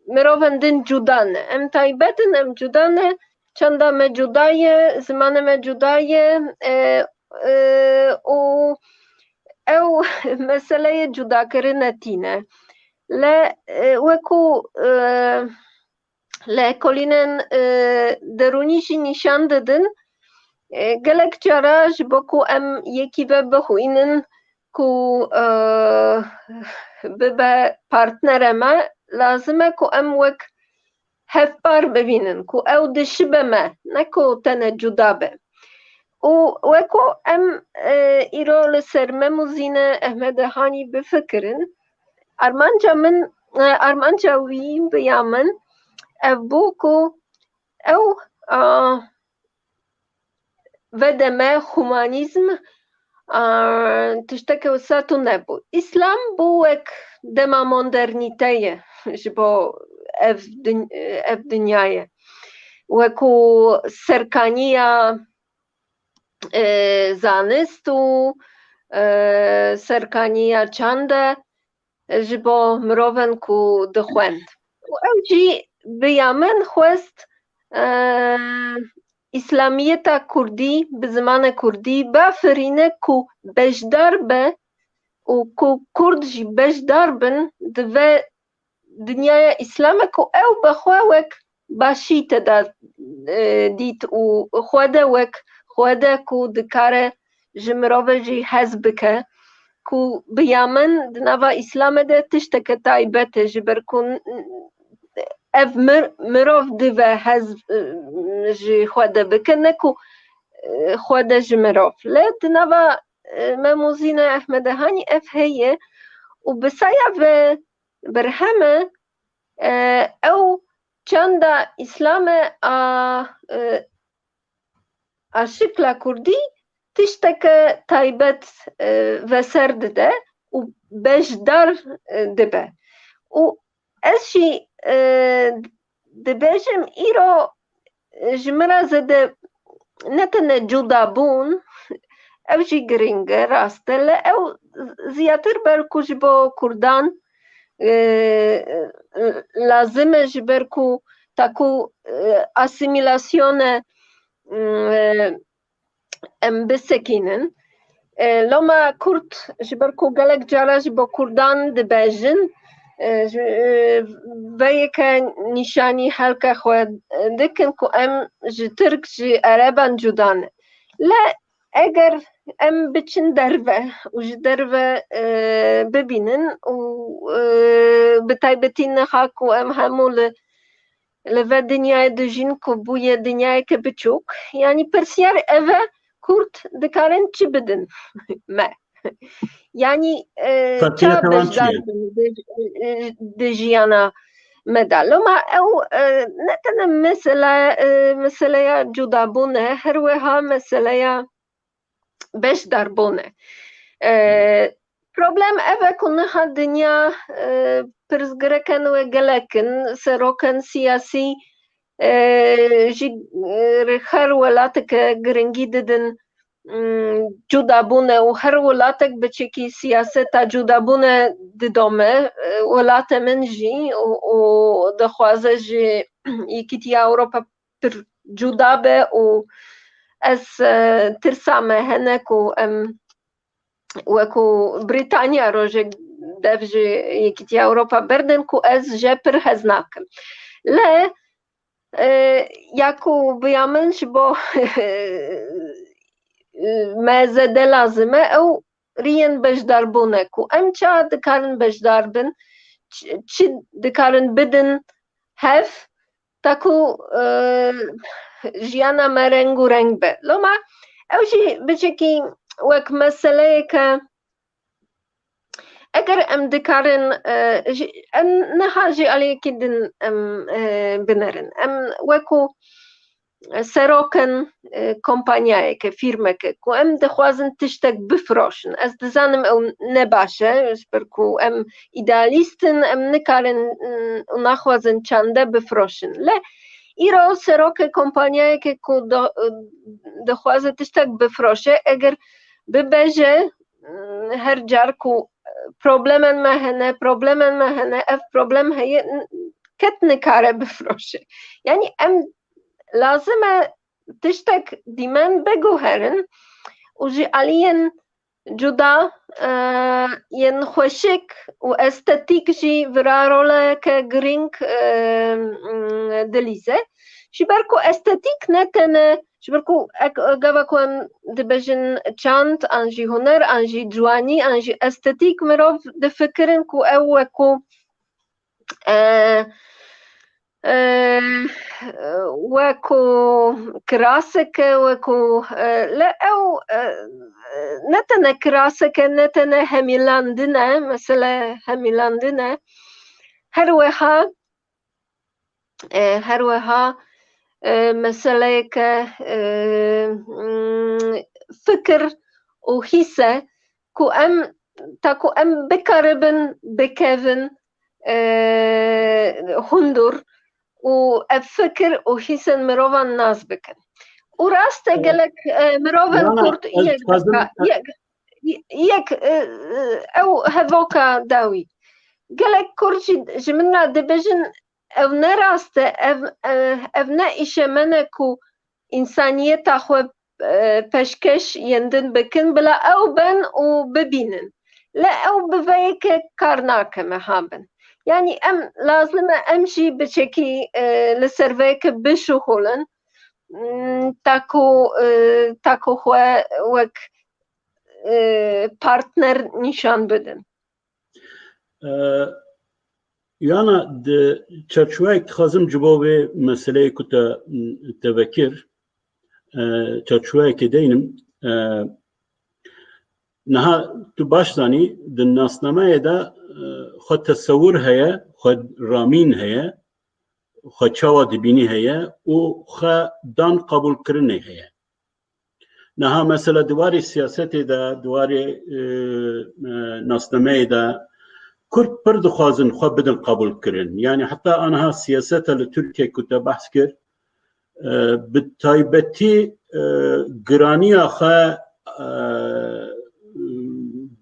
mirovên din cuda ne. Em taybet in, em cuda ne. Çanda me cuda ye, zimanê me cuda ye, e, e, û ew meseleyê cudakirine tîne. Le, e, weku, e, lêkolînên, e, derûnî jî nîşan didin, e, gelek cara ji bo ku em yekî ve bixwînin ku, e, bibe partnere me, lazim e ku em wek hevpar bibînin, ku ew dişibe me, ne ku tene cuda be. Û weko em, e, îro li ser Mem û Zîne Ehmedê Hanî bifikirin, armanca min, e, armanca wî bi ya min ev bû ku ew, a, vedeme humanîzm, a, tişteke wisa tune bû. Îslam bû wek dema modernîteyê ji bo ev din-, ev dinyayê. Weku serkaniya, e, zanist û, e, serkaniya çand e ji bo mirovên ku dixwend. Û ew jî bi ya min xwest, e, îslamiyeta kurdî bi zimanê kurdî bafirîne ku beşdar be û ku kurd jî beşdar bin di vê dinyaya îslam e ku ew bi xwe wek başî te de, e, dît û xwe de wek xwe de ku dikare ji mirovê jî hez bike, ku bi ya min di nava îslamê de tişteke taybet e, ji ber ku ev mir-, mirov dibe hez, e, ji xwe de bike, ne ku, e, xwe de ji mirov. Lê di nava, e, Mem û Zîna Ehmede Hanî ev heye û bi saya vê berhemê, e, ew çanda îslamê a, e, a şikla kurdî tişteke taybet, e, veser dide û beşdar, e, dibe. Û ez jî, e, dibêjim îro, e, ji min re zêde ne tene cudabûn, ew jî giring e, rast e, lê ew ziyatir ber ku ji bo kurdan, e, e, lazim e, ji ber ku taku, e, asîmîlasyon e, e, em bisekînin. E, loma kurd, ji ber ku gelek cara ji bo kurdan dibêjin, e, ji, e, vê yeke nîşanî helke xwe dikin ku em ji tirk, ji ereban cuda ne. Lê eger em biçin derve û ji derve, e, bibînin û, e, bi taybetî niha ku em hemû li, li vê dinyayê dijîn ku bûye dinyayeke biçûk, yanî pirsiyar ev e, kurd dikarin çi bidin me? Yanî, e, ça beşdar bin di, di jiyana me de. Loma ew, e, ne tene mesela, e, meseleya cudabûn e, her wiha meseleya beşdarbûn e. E, problem ev e ku niha dinya, e, pirsgirêkên wê gelek in, serokên siyasî, e, ji, e, her welateke giringî didin, mm, cudabûn e û her welatek biçekî siyaseta cudabûn e didome, e, welatê min jî û, û dixwaze ji Yekîtiya Ewropa pir cuda be û ez, e, tirsa me hene ku em wekî Brîtanya rojek dev ji Yekîtiya Ewropa berdin ku ez jê pir hez nakim. Lê, e, ya ku bi ya min ji bo me zêde lazim e, ew riyên beşdarbûn e ku em ça dikarin beşdar bin, çi, çi dikarin bidin hev, ta ku, e, jiyana me reng û reng be. Loma ew jî biçekî wek meseleyeke, eger em dikarin, e, ji, em niha ji aliyekî din em, e, binerin. Em wekî serokên, e, kompanyayeke, fîrmeke ku em dixwazin tiştek bifiroşin. Ez dizanim ew ne baş e, ji ber ku em îdealîst in, em nikarin, mm, û naxwazin çande bifiroşin. Lê îro serokê kompanyayeke ku di-, dixwaze tiştek bifiroşe, eger bibêje, mm, her car ku, e, problemên me hene, problemên me hene, ev problem heye, n-, ket nikare bifiroşe. Yanî em lazim e tiştek dîmen biguherin û ji aliyên cuda, e, yên xweşik û estetîk jî vira roleke girîng, e, m, dilîze. Ji ber ku estetîk ne tene, ji ber ku ek-, gava ku em dibêjin çand, an jî huner, an jî ciwanî, an jî estetîk, mirov difikirin ku ew wekî, e, e, wekî kirasek e, wekî, e, lê ew, e, ne tene kirasek e, ne tene hemîlandin e, mesele hemîlandin e. Her wiha, e, her wiha, e, meseleyeke, e, mm, fikir û hîs e ku em, ta ku em bikaribin bikevin, e, hundur û ev fikir û hîsên mirovan nas bikin. Û rast e, e, gelek, e, mirovên kurd, yek dika, yek, yek, e, e, ew hevoka dawî. Gelek Kurd jî ji min re dibêjin, ev ne rast e, ev, e, ev ne îşe me ne ku însaniyeta xwe, e, pêşkêş yên din bikin, bila ew ben û bibînin. Lê ew bi vê yekê kar nake, meha bin. Yanî em lazim e, em jî biçekî, e, li ser vê yekê bişuxulin, m, ta ku, e, ta ku xwe wek, e, partner nîşan bidin. E, Yana, di çarçoveyek dixwazim ji bo vê meseleyê ku te, te vekir, e, çarçoveyekê deynim. E, niha tu baş zanî, di nasnameyê de, e, xwe tesewir heye, xwe ramîn heye, xwe çawa dibînî heye û xwe dan qebûlkirinê heye. Niha mesela di warê siyasetê de, di warê, e, e, nasnameyê de Kurd pir dixwazin xwe bidin qebûlkirin. Yanî heta aniha siyaseta li Tirkiye ku te behs kir, e, bi taybetî, e, giraniya xwe, e,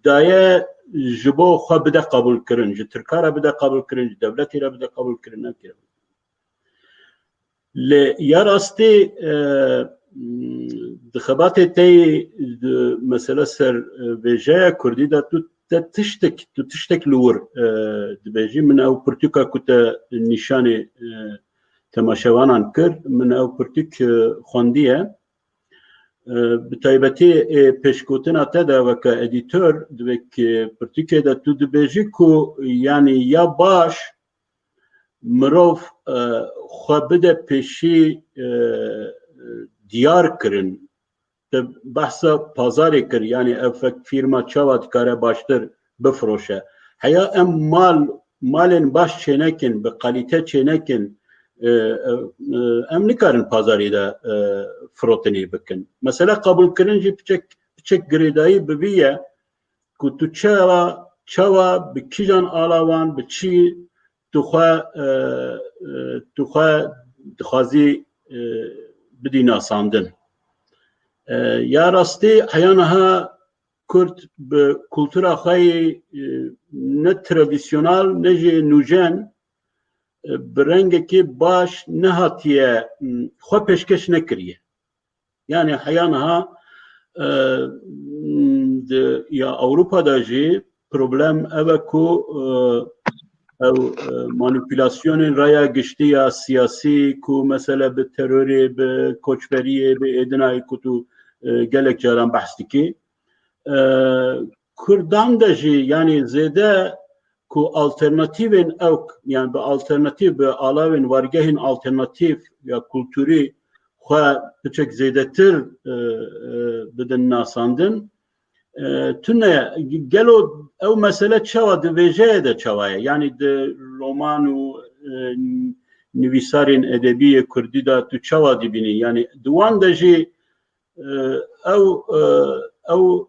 daye ji bo xwe bide qebûlkirin, ji Tirka re bide qebûlkirin, ji dewletê re bide qebûlkirin, nekire. Lê ya rastî, e, di xebatê te yî di mesele ser, e, vêjeya Kurdî de tu te tiştek, tu tiştek li wir, e, dibêjî. Min ew pirtûka ku te nîşanê, e, temaşevanan kir, min ew pirtûk, e, xwendiye. E, bi taybetî, e, pêşgotina te de weke edîtor, di vê pirtûkê de tu dibêjî ku, yanî ya baş, mirov, e, xwe bide pêşî, e, diyar kirin. Te behsa pazarê kir, yanî ev fek-, fîrma çawa dikare baştir bifiroşe. Heya em mal, malên baş çênekin, bi kalîte çênekin, e, e, e, em nikarin pazarê de, e, firotinê bikin. Mesele qebûlkirin jî piçek, piçek girêdayî bi vî ye. Ku tu çawa, çawa, bi kîjan alawan, bi çi tu xwe, e, e, tu xwe dixwazî, e, bidî nasandin. E, ya rastî heya niha Kurd bi kultura xwe yê, e, ne tradisyonal ne jî nûjen, e, bi rengekî baş nehatiye, m, xwe pêşkêş nekiriye. Yanî heya niha, e, di ya Ewropa de jî problem ev e ku, e, ew, e, manîpulasyonên raya giştî ya siyasî ku mesele bi terorê, bi koçberiyê, bi êdinayê ku tu, e, gelek caran behs dikî. E, Kurdan de jî, yanî zêde ku alternatîvên ew, yanî bi alternatîv, bi alawên wargehên alternatîv ya kulturî xwe piçek zêdetir, e, e, bidin nasandin. E, tune, gelo ew mesele çawa di vêjeyê de çawa ye? Yanî di roman û, e, nivîsarên edebî yê kurdî de tu çawa dibînî? Yanî di wan de jî, e, ew, e, ew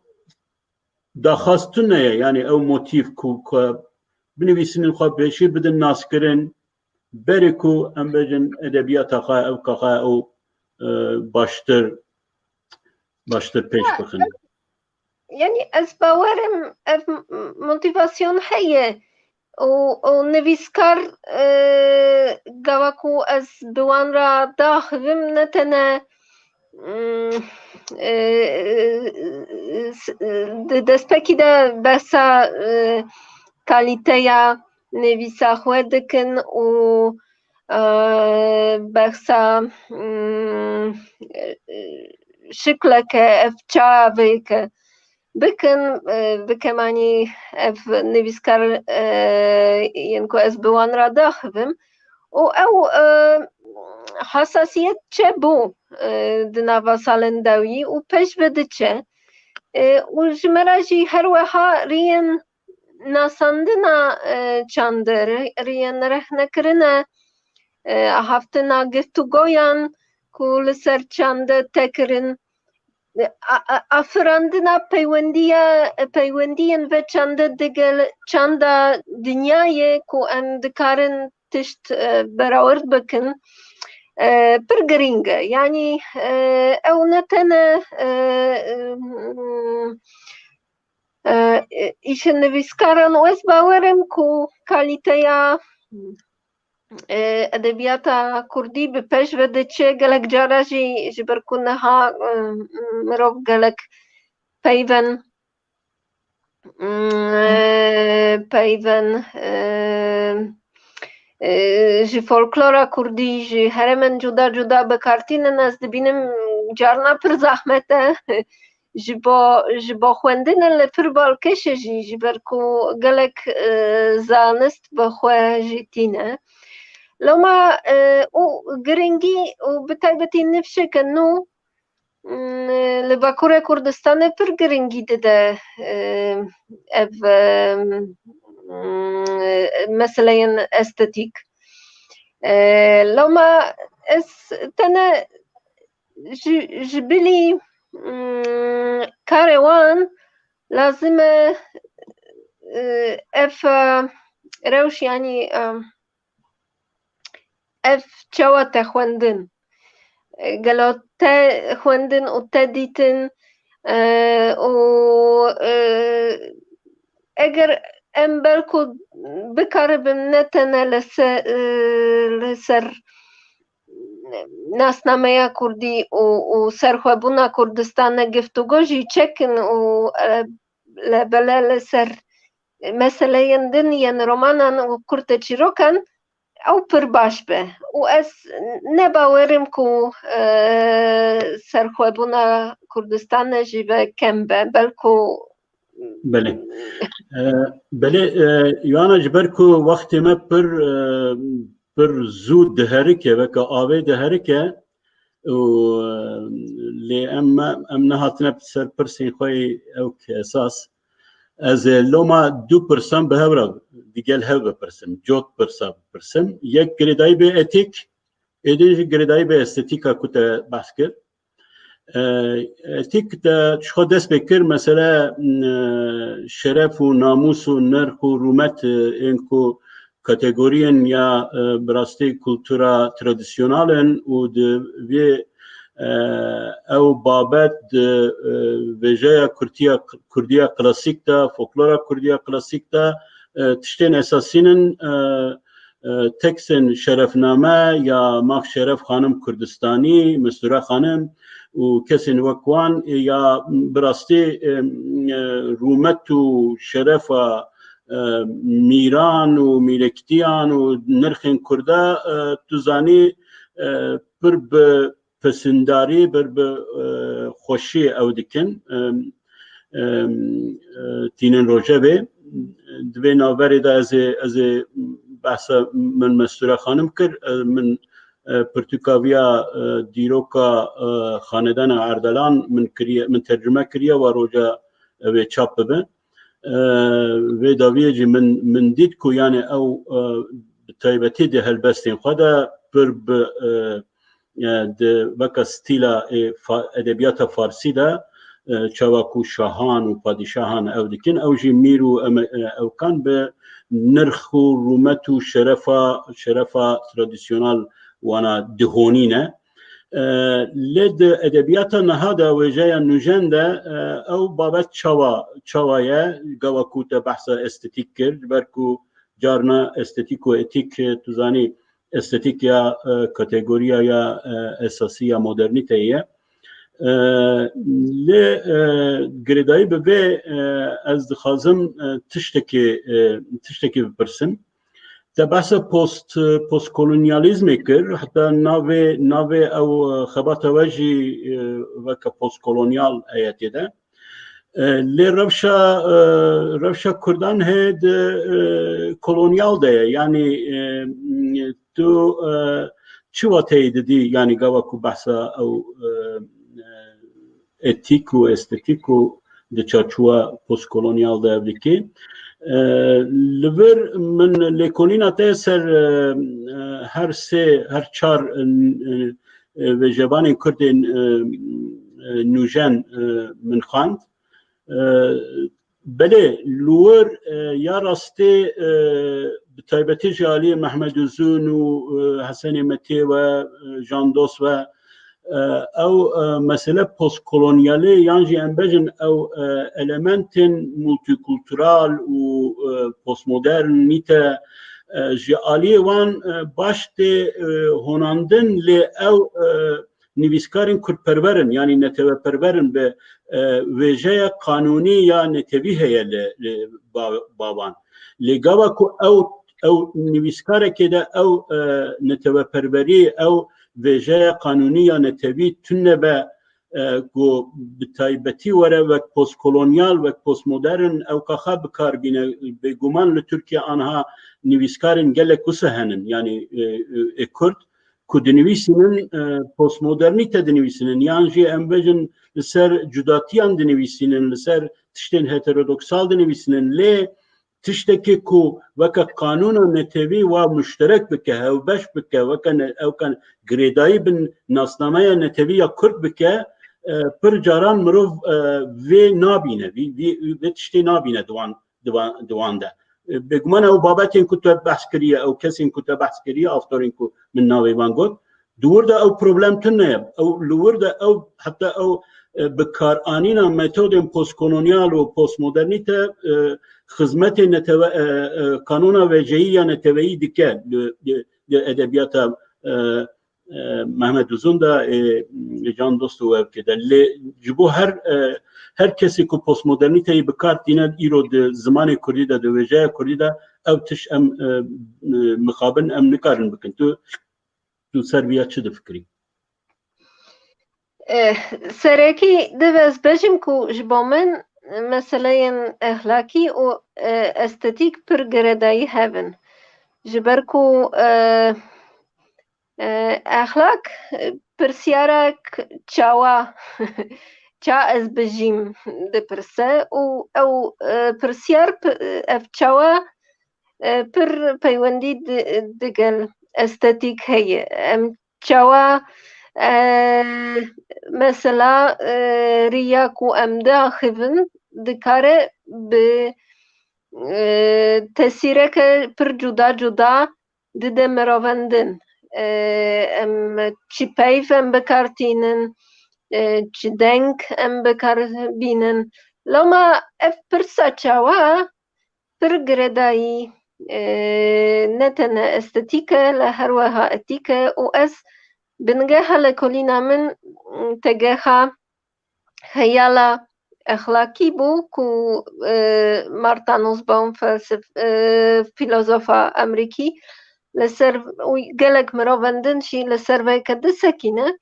daxwaz tune ye, yanî ew motîf ku, ku binivîsînin xwe pêşî bidin naskirin, berê ku em bêjin edebiyata xwe, ewka xwe ew, e, baştir, baştir pêş Ha, bixin. Yanî ez bawerim ev m-, motivasyon heye û, û nivîskar, e, gava ku ez bi wan re daxivim, ne tene, mm, e, s-, di destpêkî de behsa, e, kalîteya nivîsa xwe dikin û, e, behsa, mm, e, şikleke ev çavê ke bikin, e, bi kemanî ev nivîskar, e, yên ku ez bi wan re daxivim. Û ew, e, hesasiyet çêbû, e, di nava salên dawî û pêş ve diçe. E, û ji me re jî her weha riyên nasandina, e, çandê, riyên rehnekirine, e, haftina geftugoyan ku li ser çandê tê kirin, a, a, afirandina peywendiya, peywendiyên ve çandê digel çanda dinyayê ku em dikarin tişt, e, berawerd bikin, e, pir girîng e. Yanî, e, ew ne tene, e, e, e, îşin nivîskaran û ez bawer im ku kalîteya, e, edebiyata kurdî bi pêş ve diçe, gelek cara jî ji ber ku niha, e, mirov gelek peyvên, mm, e, peyvên, e, e, ji folklora kurdî, ji herêmên cuda cuda bi kar tînin, ez dibînim carna pir zehmet e. Ji bo, ji bo xwendinê li pir balkêş e jî, ji ber ku gelek, e, zanist bi xwe jî tîne. Loma, e, û giringî û bi taybetî nifşeke nû, mm, li Bakurê Kurdistanê pir giringî dide, e, ev, e, mm, meseleyên estetîk. E, loma ez tene ji, ji bilî, mm, karê wan lazim e, e, ev, e, rewş, yanî, e, ev çawa te xwendin? E, gelo te xwendin û te dîtin, e, û, e, eger em belku bikaribin ne tene li se-, e, li ser nasnameya kurdî û, û serxwebûna Kurdistanê giftûgo jî çekin û, e, lebele li ser meseleyên din yên romanan û kurteçîrokan ew pir baş be. Û ez ne bawer im ku, e, serxwebûna Kurdistanê jî ve kem be. Belku Belê. E, belê, e, Yohana, ji ber ku wextê me pir, e, pir zû diherike, weke avê diherike, û, e, lê em, em nehatine ser pirsên xwe yê ew ki esas. Ez ê loma du pirsan bi hev re, digel hev bipirsim, cot pirsa bipirsim. Yek girêdayî bê etîk, ê din jî girêdayî bê estetîka ku te behs kir. E, etîk te ji xwe dest pê kir, mesele, e, şeref û namûs û nirx û rûmet, e, ên ku kategoriyên ya, e, bi rastî kultura tradisyonal in û di vê, e, ew babet di, e, vêjeya kurtiya, kurdiya klasîk de, folklora kurdiya klasîk de, e, tiştên esasî nin, e, e, tekstên şerefname ya Max Şeref Xanim Kurdistanî, Mestura Xanim û kesên wek wan, e, ya bi rastî, e, e, rûmet û şerefa, e, mîran û mîrektiyan û nirxên Kurda, e, tu zanî, e, pir bi pisindarî, bir bi, e, xweşî ew dikin. Em, em, e, tînin rojevê. Di vê navberê de ez ê, ez ê behsa min Mestura Xanim kir. E, min, e, pirtûka viya, e, dîroka, e, Xanedana Erdelan min kiriye, min tercüme kiriye, wa roja ew ê çap bibe. E, vê dawiyê jî min, min dît ku, yani, ew, e, bi taybetî di helbestên xwe de pir bi, e, e, di weke stîla, e, fa-, edebiyata farsî de, e, çawa ku şahan û padîşahan ew dikin, ew jî mîr û eme-, e, ewkan bi nirx û rûmet û şerefa, şerefa tradisyonal wana dihonîne. E, lê di edebiyata niha de, wêjeya nûjen de, e, ew babet çawa, çawa ye? Gava ku te behsa estetîk kir, ji ber ku carna estetîk û etîk, e, tu zanî, estetîk ya, e, kategoriya ya, e, esasî ya modernîteyê ye. E, lê, e, girêdayî bi vê, e, ez dixwazim, e, tiştekê, e, tiştekê bipirsim. Te behsa post, postkolonyalîzmê kir, heta navê, navê ew, e, xebata we jî, e, weke postkolonyal heye tê de. E, lê rewşa, e, rewşa Kurdan heye di, e, kolonyal de ye. Yanî, e, tu, e, çi wateyê didî, yanî gava ku behsa ew, e, e, etîk û estetîk û di çarçowa postkolonyal de ev dikî? E, li vir min lêkolîna te ser, e, e, her sê, her çar, e, e, vêjevanên Kurdên, e, e, nûjen, e, min xwend. E, belê, li wir, e, ya rastê, e, bi taybetî ji aliyê Mehmed Uzun û, e, Hesenê Metê ve, e, Jan Dost ve, E, ew, e, mesele postkolonyalê yan jî em bêjin ew, e, elementên multikultural û, e, postmodernîte, e, ji aliyê wan, e, baş tê, e, honandin, lê ew, e, nivîskarên kurdperwer in, yanî neteweperwer in, bi, e, wêjeya qanûnî ya netewî heye li, li ba-, ba wan. Lê gava ku ew, ew nivîskarekê de ew, e, neteweperwerî, ew vêjeya qanûnî ya netewî tune be, e, ku bi taybetî were wek postkolonyal, wek postmodern, ew kaxa bi kar bîne. Bêguman li Tirkiye anha nivîskarên gelek wisa henin, yanî, e, e, ê Kurd ku dinivîsînin, e, postmodernîte dinivîsînin, yan jî em bêjin li ser cudatiyan dinivîsînin, li ser tiştên heterodoksal dinivîsînin, lê tiştekî ku weke qanûna netewî wa muşterek bike, hevbeş bike, weke ne-, ewke girêdayî bin nasnameya netewî ya Kurd bike, e, pir caran mirov, e, vê nabîne, vî, vî, vê tiştê nabîne di wan, di wan, di wan de. E, bêguman ew babetên ku te behs kiriye, ew kesên ku te behs kiriye, avtorên ku min navê wan got, di wir de ew problem tune ye. Ew, li wir de ew, heta ew, e, bikaranîna metodên postkolonyal û postmodernîte, e, xizmetê netewe-, e, e, kanûna veceyî ya neteweyî dike li, li, li edebiyata, e, e, Mehmet Uzun de, e, Can Dost û ev kê de. Lê ji bo her, e, her kesê ku postmodernîteyê bi kar tîne îro di zimanê kurdî de, di wêjeya kurdî de, ew tişt em, e, e, mixabin em nikarin bikin. Tu, tu ser viya çi difikirî? Eh, serekî divê ez bêjim ku ji bo min meseleyên exlakî û, eh, estetîk pir girêdayî hev in. Ji ber ku, eh, eh, exlak, eh, pirsyara k-, çawa, ça ez bijîm dipirse û ew, eh, pirsyar pi-, ev çawa, eh, pir peywendî di-, digel estetîk heye. Em çawa, eh, mesela, eh, riya ku em diaxivin dikare bi, eh, tesîreke pir cuda cuda dide mirovendin. Eh, em çi peyv em bikar tînin, eh, çi deng em bikar bînin. Loma ev pirsa çawa pir girêdayî, e, ne tene estetîk e, lê her wiha etîk e û ez bingeha lêkolîna min, m, têgeha heyala exlakî bû ku, e, Martha Nussbaum felsef-, e, fîlozofa Amerîkî li ser û gelek mirovendin jî li ser vê yekê disekîne.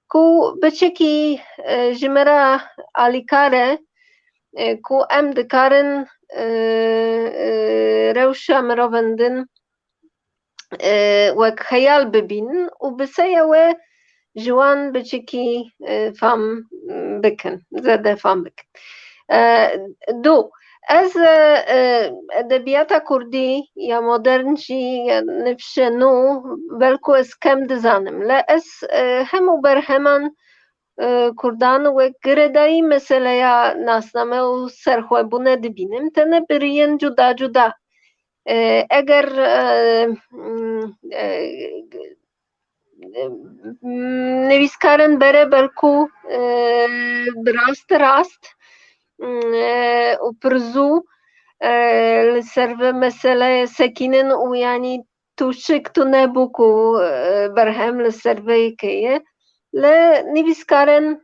Ku biçekî, e, ji me re alîkar e, e, ku em dikarin, e, e, rewşa mirovendin, e, wek xeyal bibînin û bi seye wê ji wan biçekî, e, fam bikin, zêde fam bikin. E, du, ez, e, e, edebiyata kurdî ya modern jî ya nifşe nû belku ez kem dizanim. Lê ez, e, hemû berheman, e, kurdan wek girêdayî meseleya nasname û serxwebûne dibînim. Tene bi riyên cuda cuda. E, eger, e, m, e, nivîskarên bere belku, e, bi rast rast, e, û pir zû, e, li ser vê meseleyê sekînin û yanî tûşik tune bû ku, e, berhem li ser vê yekê ye. Lê nivîskarên,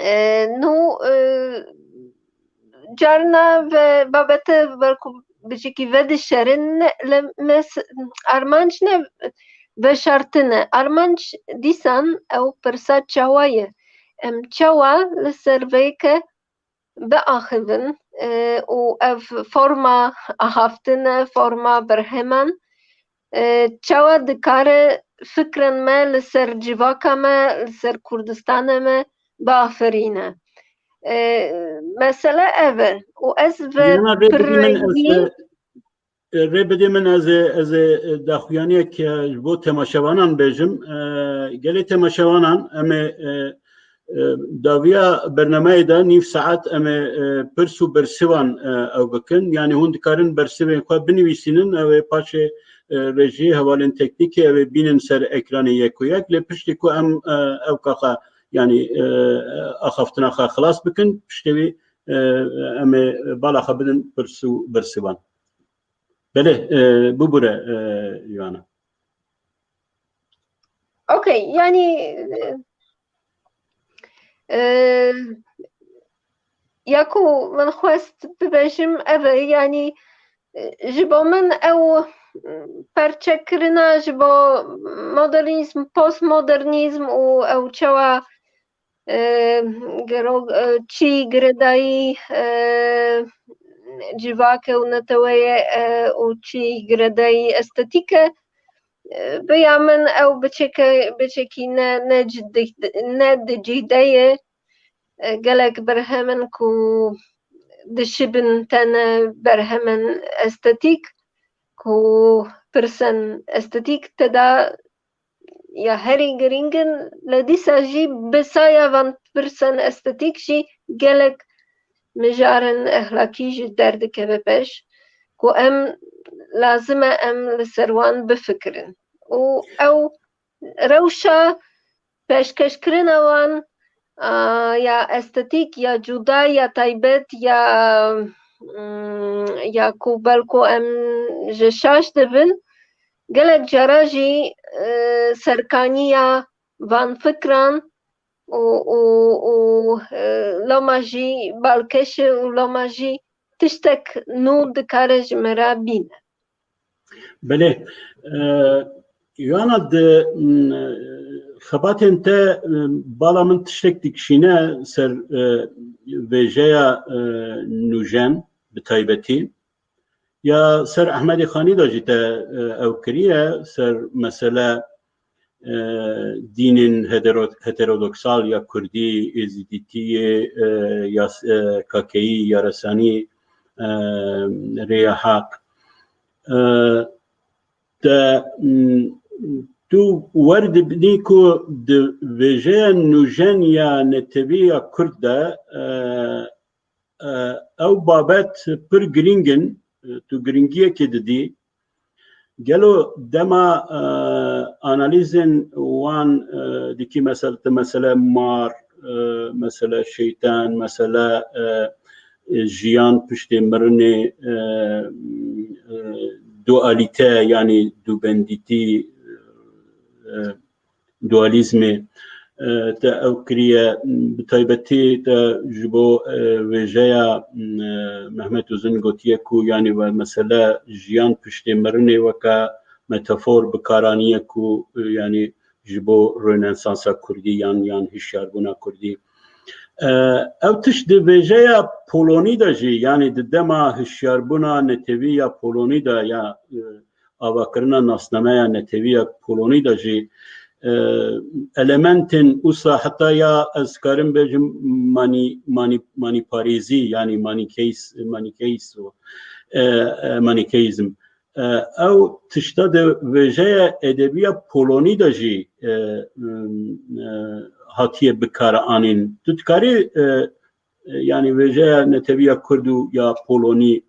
e, nû, e, carna ve babete belku biçekî vedişerin, lê mes-, armanc ne veşartin e. Armanc dîsan ew pirsa çawa ye. Em çawa li ser vê yekê biaxivin, e, û ev forma axaftin e, forma berheman, e, çawa dikare fikrên me li ser civaka me, li ser Kurdistanê me biaferîne. E, mesele ev e. Û ez ve Yana rê bidî min, ez, pirrengî e, e, rê bidî min, ez ê, ez ê, e, daxuyaniyek, e, ji bo temaşevanan bêjim. E, gelê temaşevanan, em ê, e, e, dawiya bernameyê de nîv saet em ê, e, pirs û bersivan, e, ew bikin. Yanî hûn dikarin bersivên xwe binivîsînin, ew ê paşê, e, rejî, hevalên teknîkê ew ê bînin ser ekranê yek û yek. Lê piştî ku em, e, ew kaxa, yanî, e, axaftina xwe xilas bikin, piştê wî, e, em ê bala xwe bidin pirs û bersivan. Belê, e, bibûre, e, Yohana. Okey, yanî, e, e, ya ku min xwest bibêjim ev e, yanî, e, ji bo min ew, e, perçekirina ji bo modernîzm, postmodernîzm û ew çawa, e, gero-, e, çî girêdayî, e, civake û neteweye, e, û çî girêdayî estetîk e. E, bi ya min ew biçeke-, biçekî ne, ne ciddi, ne di cî de ye. E, gelek berhemin ku dişibin tene berhemin estetîk, ku pirsen estetîk te da ya herî girîng in, lê dîsa jî bi saya van pirsen estetîk jî gelek mijarin exlakî jî derdikeve pêş, ku em lazim e em li ser wan bifikirin. Û ew rewşa pêşkêşkirina wan, a, ya estetîk, ya cuda, ya taybet, ya, mm, ya ku belku em ji şaş dibin, gelek cara jî, e, serkaniya van fikran û, û, û, e, loma jî balkêş e û loma jî tiştek nû dikare ji me re bîne. Belê. E, Yohana, di, m, xebatên te, e, bala min tiştek dikişîne ser, e, vêjeya, e, nûjen bi taybetî. Ya ser Ehmedê Xanî de jî te, e, ew kiriye, ser mesele, e, dînên hedero-, heterodoksal ya kurdî, êzidîtiyê, e, ya s-, e, kakeyî, yaresanî, e, rêya heq. E, te, m, tu wer dibînî ku di vêjeya nûjen ya netewî ya kurd de, e, e, ew babet pir girîng in, e, tu giringiyekê didî. Gelo dema, e, analîzên wan, e, dikî, mesel-, ti mesele mar, e, mesele şeytan, mesele, e, e, jiyan piştê mirinê, e, e, dualîte, yanî dubendîtî, e, dualîzmê, e, te ew kiriye, bi taybetî te ji bo, e, vêjeya, e, Mehmet Uzun gotiye ku, yanî, ve mesele jiyan piştê mirinê weke metafor bi kar aniye ku, e, yanî, ji bo Rönesansa Kurdî yan, yan hişyarbûna Kurdî. E, ew tişt di vêjeya Polonî de jî, yanî di dema hişyarbûna netewî ya Polonî de ya, e, avakirina nasnameya netewî ya Polonî de jî, e, elementên usa heta ya ez karim bêjim manî-, manî-, manîparêzî, yanî manîkeyiz-, manîkeyiz-, e, e, manîkeizm. E, ew tişta di vêjeya edebiya Polonî de jî, e, m, e, hatiye bikaranîn. Tu dikarî, e, e, yanî vêjeya neteviya Kurd û ya Polonî,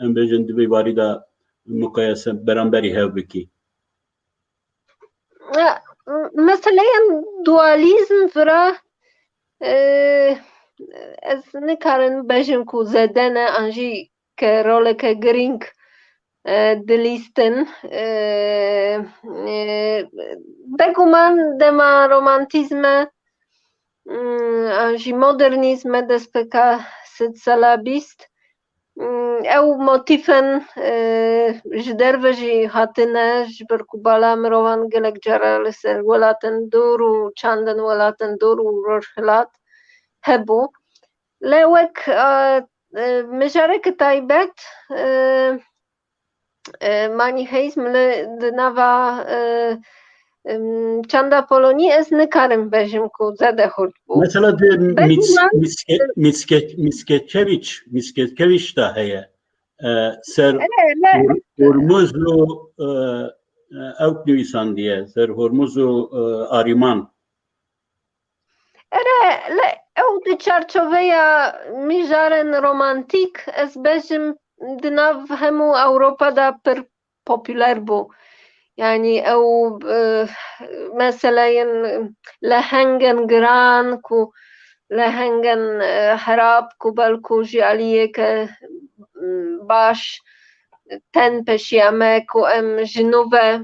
em bêjin, di vê barî de muqayese beramberî hev bikî? E, meseleya dualîzm vira, e, ez nikarin bêjim ku zêde ne, an jî ke roleke girîng, e, dilîstin. E, e, beguman dema romantîzme, mm, an jî modernîzme destpêka sedsala bîst, mm, ew motîfen, e, ji derve jî hatine, ji ber ku bala mirovan gelek cara li ser welatên dor û çandin welatên dor û rojhilat hebû. Lê wek, e, e, mijareke taybet, e, e, manîheîzm li di nava, e, em, çanda Polonî ez nikarim bêjim ku zêde hurt bû. Mesela di Belkî Mits-, man Mitske-, Mitske-, Mitskeviç, Mitskeviç de heye. E, ser Ere, le- Hor-, Hormuz û, e, e, ew nivîsandiye, ser Hormuz û, e, Arîman. Ere, le, ew di çarçoveya mijarên romantîk, ez bêjim, di nav hemû Ewropa de pir popûler bû. Yanî ew, e, meseleyên lehengên giran ku lehengên, e, herab ku belku ji aliyeke, m, baş tên peşiya me ku em ji nû ve,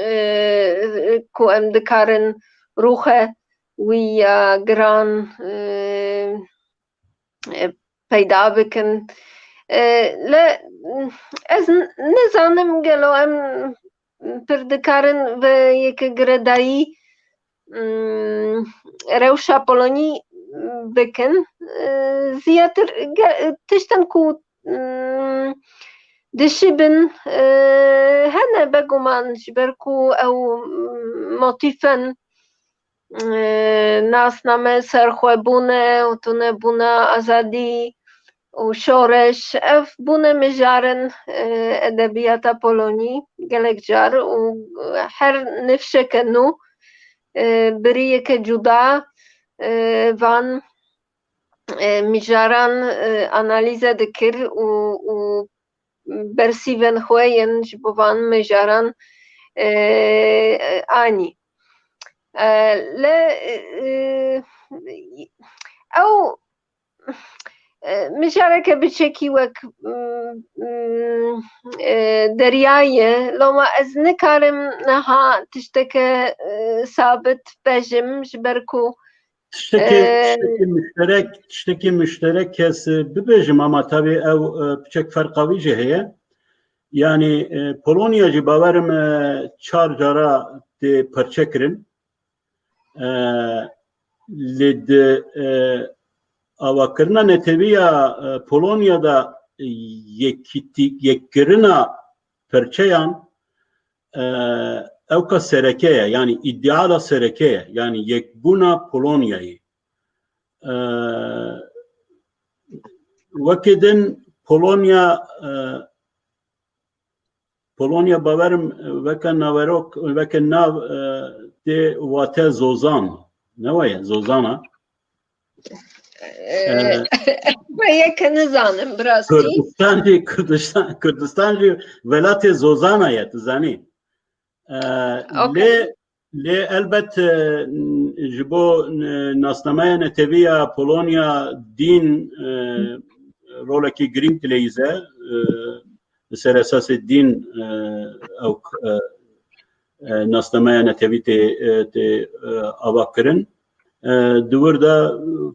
e, ku em dikarin rûxe wî ya giran, e, e, peyda bikin. E, le, ez n-, nizanim gelo em pir dikarin vê yeke girêdayî, mm, rewşa Polonî bikin. E, zêdetir ge-, tiştên ku, mm, dişibin, e, hene beguman ji ber ku ew, mm, motîfên, e, nasname serxwebûne û tunebûna azadî û şoreş, ev bûne mijarên, e, edebiyata Polonî gelek car û her nifşeke nû, e, bi riyeke cuda, e, van, e, mijaran, e, analîze dikir û, û bersîvên xwe yên ji bo van mijaran, e, anî. E, le, e, ew, e, mijareke biçekî wek, mm, mm, e, derya ye. Loma ez nikarim niha tişteke, e, sabit bejim, ji ber ku, tiştekî, e, tiştekî muşterek, tiştekî muşterek ez bibêjim, ama tabî ew, e, piçek ferqa wî jî heye. Yanî, e, Polonya jî bawerim, e, çar cara tê perçe kirin. E, lê di, e, avakirina netewî ya, e, Polonya de yekîtî-, yekkirina perçeyan, e, ewka sereke ye, yanî îdeala sereke ye, yanî yekbûna Polonyayê. E, wekî din Polonya, e, Polonya bawerim, e, weke naverok, weke nav, e, tê wate zozan. Ne waye zozana? E, e, me yeke nizanim, bi rastî. Kurdistan jî, Kurdistan, Kurdistan jî welatê zozana ye, tu zanî. E, okey. Lê, lê elbet, e, ji bo, e, nasnameya netewî ya Polonya dîn, e, rolekî girîng dileyîze, e, li ser esasê dîn, e, ew, e, e, nasnameya netewî tê, e, tê, e, avakirin. E, di wir de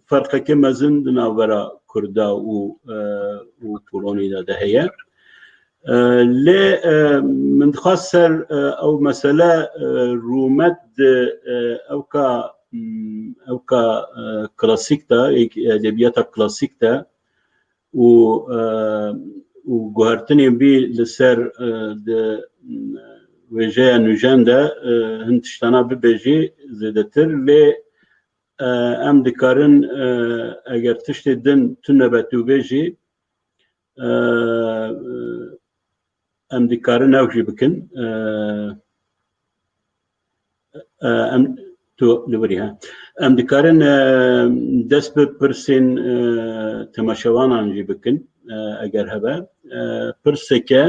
ferqeke mezin di navbera Kurda û, e, û Polonî de, de heye. E, lê, e, min dixwest ser, e, ew mesele, e, rûmet di, e, ewka, mm, ewka, e, klasîk de, ê-, edebiyata klasîk de û, e, û guhertinên wî li ser, e, di, mm, wêjeya nûjen de, e, hin tiştana bibêjî zêdetir, lê, e, em dikarin, e, eger tiştê din tune be tu bêjî, e, em dikarin ew jî bikin. E, e, em, tu li wirî, he. Em dikarin, e, dest bi pirsên, e, temaşevanan jî bikin, e, eger hebe. E, pirseke,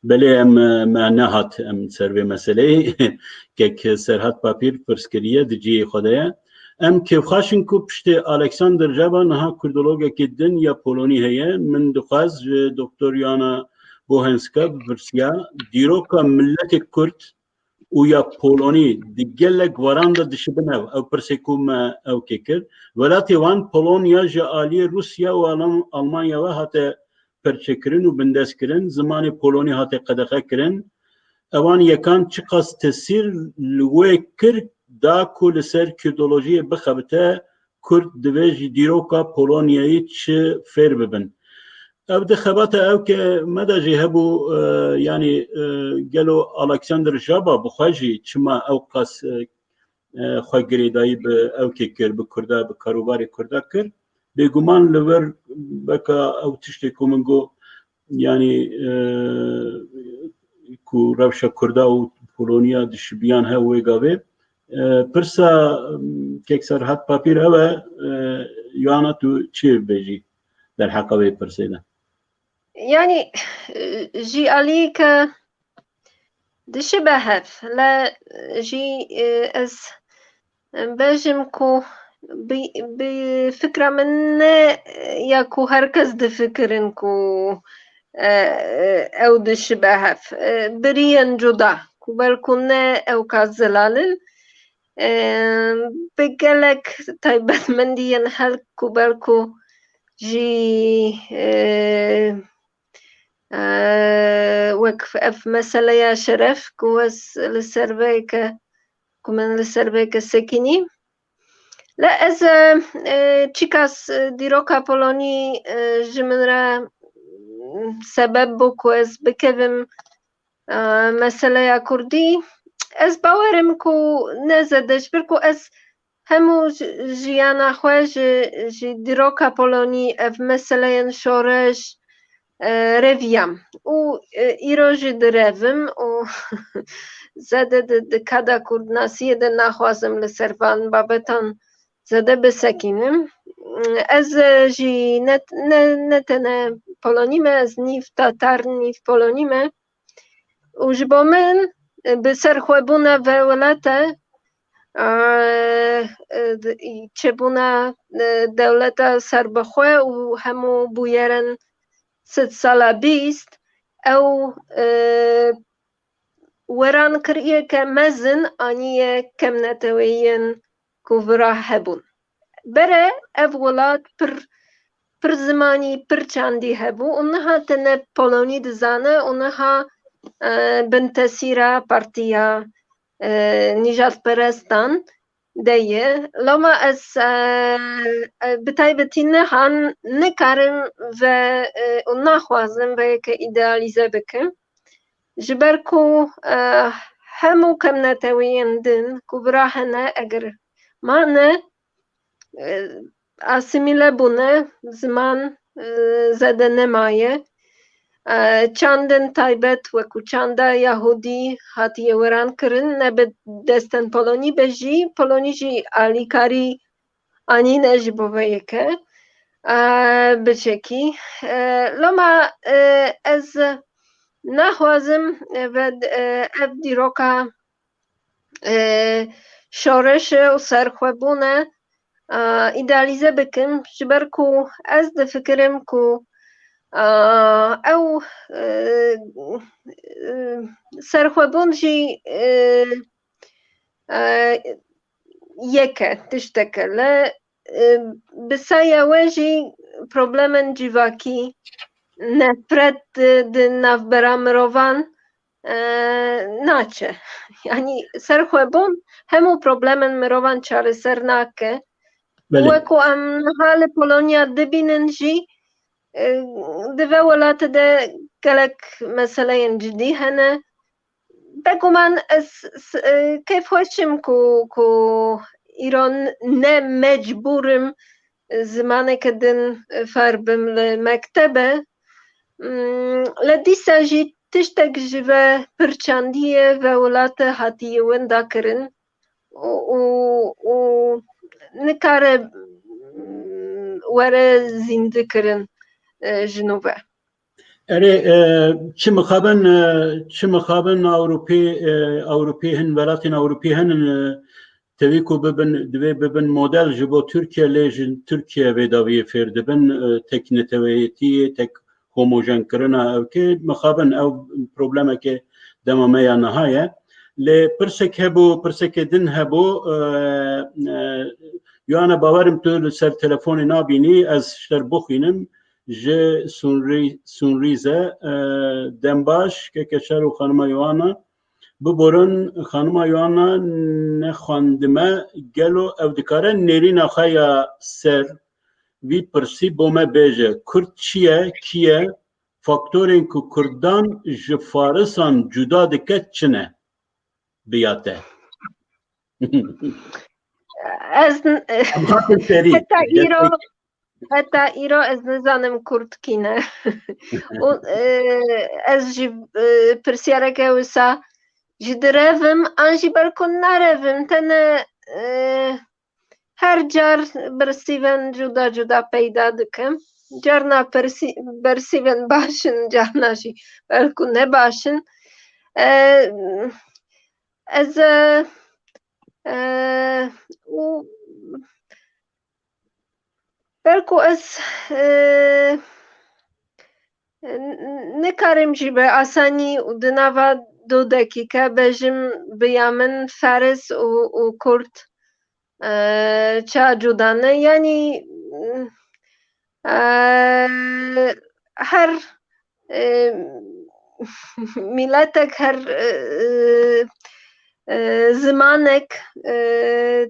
belê em, e, me nehat em ser vê meseleyê. Kek Serhat Papîr pirs kiriye, di cihê xwe de ye. Em kêfxweş in ku piştî Alexander Jaba niha kurdologekî din ya polonî heye. Min dixwest ji Doktor Yana Bohenska bipirsiya, dîroka miletê kurd û ya polonî di gelek weran de dişibin ev, ew pirsê ku me ew kê kir. Welatê wan Polonya ji aliyê Rûsya û Alm-, Almanya ve hate perçekirin û bindestkirin, zimanê polonî hate qedexekirin. Ewan yekan çiqas tesîr li wê kir da ku li ser kurdolojiyê bixebite, Kurd divê ji dîroka Polonyayê çi fêr bibin. Ev di xebata ew ke me de jî hebû, e, yanî, e, gelo Alexander Jaba bi xwe jî çima ew qas, e, e, xwe girêdayî bi ew kê kir, bi Kurda, bi karûbarê Kurda kir. Bêguman li vir beka ew tiştê ku min got, yanî, e, ku rewşa Kurda û Poloniya dişibiyan hev wê gavê. E, pirsa, m, kek Serhat Papîr ew e, e, Yohana, tu çi bêjî derheqa vê pirsê de? Yanî, e, ji aliyê ke Dişibe hev, le jî, e, ez bêjim ku bi, bi fikra min ne ya ku her kes difikirin ku, e, ew dişibe hev. E, biriyên cuda, ku belku ne ewka zelal in, e, bi gelek taybetmendiyên hel ku belku jî, e, e, wek ev meseleya şeref ku ez li ser vê yeke, ku min li ser vê yeke sekinî. Le ez, e, e, çikas, e, dîroka Polonî, e, ji min re, m, sebeb bû ku ez bikevim, e, meseleya Kurdî. Ez bawerim ku ne zede, ji ber ku ez hemû ji, jiyana xwe ji, ji dîroka Polonî ev meseleyên şoreş, e, reviyam. Û, e, îro jî direvim û zede di, di kada kurdnasiyê de naxwazim li ser van babetan zede bisekînim. Ez, e, jî ne, ne, ne tene Polonî me, ez nîv Tatar, nîv Polonî me. Û ji bo min, e, bi serxwebûna vê welate, e, e, di, çêbûna, e, dewleta serbixwe û hemû bûyerên sed sala bîst, ew, e, werankiriyeke mezin aniye kemneteweyên ku vira hebûn. Bere ev welat pir, pir zimanî, pir çandî hebû û niha tene polonî dizane û niha, e, bin tesîra partiya, e, nîjadperestan de ye. Loma ez, e, e, bi taybetî niha nikarim ve, e, û naxwazim vê yeke îdealîze bikim. Ji ber ku, e, hemû kemneteweyên din ku vira hene, eger mane, e, asîmîle bûne, ziman, e, zede nemaye. E, çandên taybet wekû çanda Yahûdî hatiye werankirin, ne bi destên Polonî be jî, Polonî jî alîkarî anîne ji bo vê yeke, e, biçekî. E, loma, e, ez naxwazim, e, ve, e, ev dîroka, e, şoreşe û serxwebûne, e, îdealîze bikim, ji ber ku ez difikirim ku, e, ew, e, e, serxwebûn jî, e, e, yek e, tiştek e. Le, e, bi saya we jî problemên civakî, nefret di, di navbera mirovan, e, naçe. Yanî serxwebûn hemû problemên mirovan çareser nake. Belê. Wekû em niha li Polonya dibînin jî, e, di vê welatê de gelek meseleyên cidî hene. Beguman ez s-, e, kêfxweş im ku, ku îro n-, ne mecbûr im zimaneke din fêr bim li mektebe. Mm, le dîsa jî tiştek ji ve pir çandî ye ve welate hatiye winda kirin û, û, û nikare, mm, were zîndikirin, e, ji nû ve. Erê, e, çi mixabin, e, çi mixabin Ewropî, e, Ewropî hin, welatên Ewropî hin, e, tevî ku bibin, divê bibin model ji bo Tirkiye, lê ji Tirkiye vê dawiyê fêr dibin, e, tek neteweyetiyê, tek homojenkirina ewkê, mixabin ew problemekê dema me ya niha ye. Lê pirsek hebû, pirsekê din hebû, e, e, Yohana, bawerim tu li ser telefonê nabînî, ez ji te re bixwînim. Ji Sunrî-, Sunrîze, e, dem baş, keke Şer û xanima Yohana. Biborin, xanima Yohana nexwendime, gelo ew dikare nêrîna xwe ya ser vî pirsî bo me bêje, Kurd çi ye, kî ye, faktorên ku Kurdan ji Farisan cuda dike çi ne? Bi ya te. Ez n-, Em hatin serî. Heta îro, heta îro ez nizanim Kurd kî ne. Û, e, ez jî, e, pirsiyareke wisa jî direvim, an jî belku nerevim, tene, e, her car bersîvên cuda cuda peyda dikim. Carna persî-, bersîvên baş in, carna jî belku ne baş in. E, ez, e, e, û belku ez, e, n-, nikarim jî bi asanî û di nava du dekîke bejim bi ya min faris û, û kurd, e, ça cuda ne. Yanî, e, her, e, miletek, her, e, e, zimanek, e,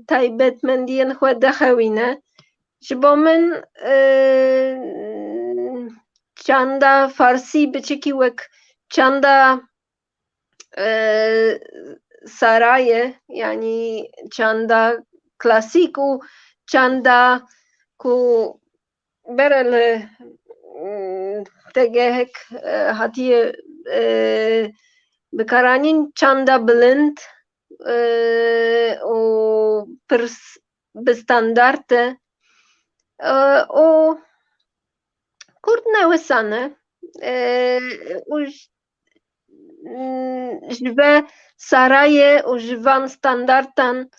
taybetmendiyên xwe dixewîne. Ji bo min, e, çanda farsî biçikî wek çanda, e, saraye, yanî çanda klasîk û çanda ku bere li, mm, tegehek, e, hatiye, e, bikaranîn, çanda bilind, e, û pir s-, bi standart e. E, û kurd ne wisa ne. E, û j-, mm, ji ve sarayê û ji van standartan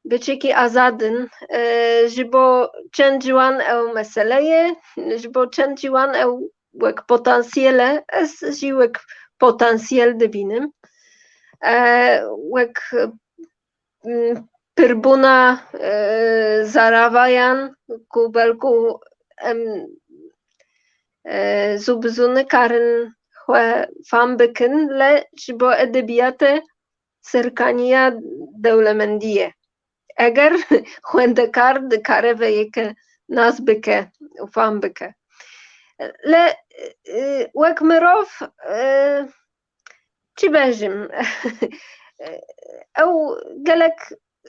biçekî azad in. E, ji bo çend ciwan ew mesele ye, ji bo çend ciwan ew wek potansiyel e, ez jî wek potansiyel dibînim. E, wek, m, pirbûna, e, zaravayan ku belku em, e, zû bi zû nikarin xwe fam bikin, le ji bo edebiyatê serkaniya dewlemendî ye. Eger xwendekar dikare vê yeke nas bike û fam bike. Le, e, wek mirov, e, çi bejim? Ew gelek,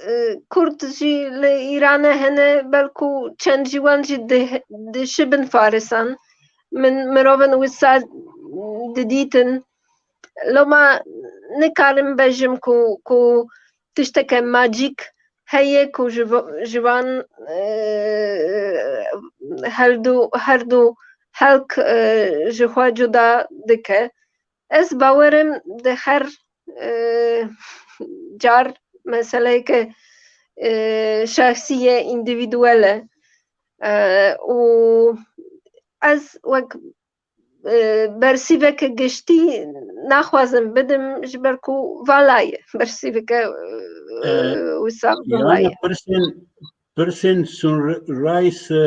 e, kurd jî li Îranê hene, belku çend ji wan jî di-, dişibin farisan. Min mirovên wisa didîtin. Loma nikarim bejim ku, ku tişteke macîk heye ku ji vo-, ji van, e, her du, her du xelk, e, ji xwe cuda dike. Ez bawerim di her, e, car meseleyeke, e, şexsî ye, îndîvîduel e. E, û ez wek, e, bersîveke giştî naxwazim bidim, ji ber ku vala ye. Bersîveke, e, E, wisa vala yani ye. Pirsên, pirsên Sunrise, e,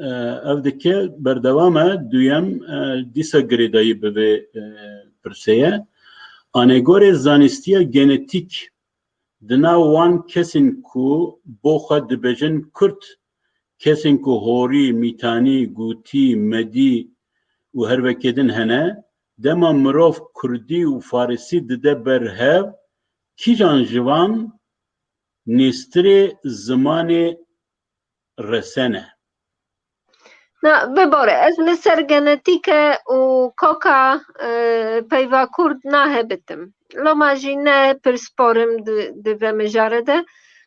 e, ev dike, berdewam e, duyem, e, dîsa girêdayî bi vê, e, pirsê ye. Anegorê zanistiya genetîk, di nav wan kesên ku bo xwe dibêjin Kurd, kesên ku Horî, Mîtanî, Gûtî, Medî û her wekê din hene, dema mirov Kurdî û Farisî dide ber hev, kîjan ji van nêstirê zimanê resen e? Na, bibore, ez li ser genetîke û koka, e, peyva kurd nahebitim. Loma jî ne pirspor im di, di vê mijare de.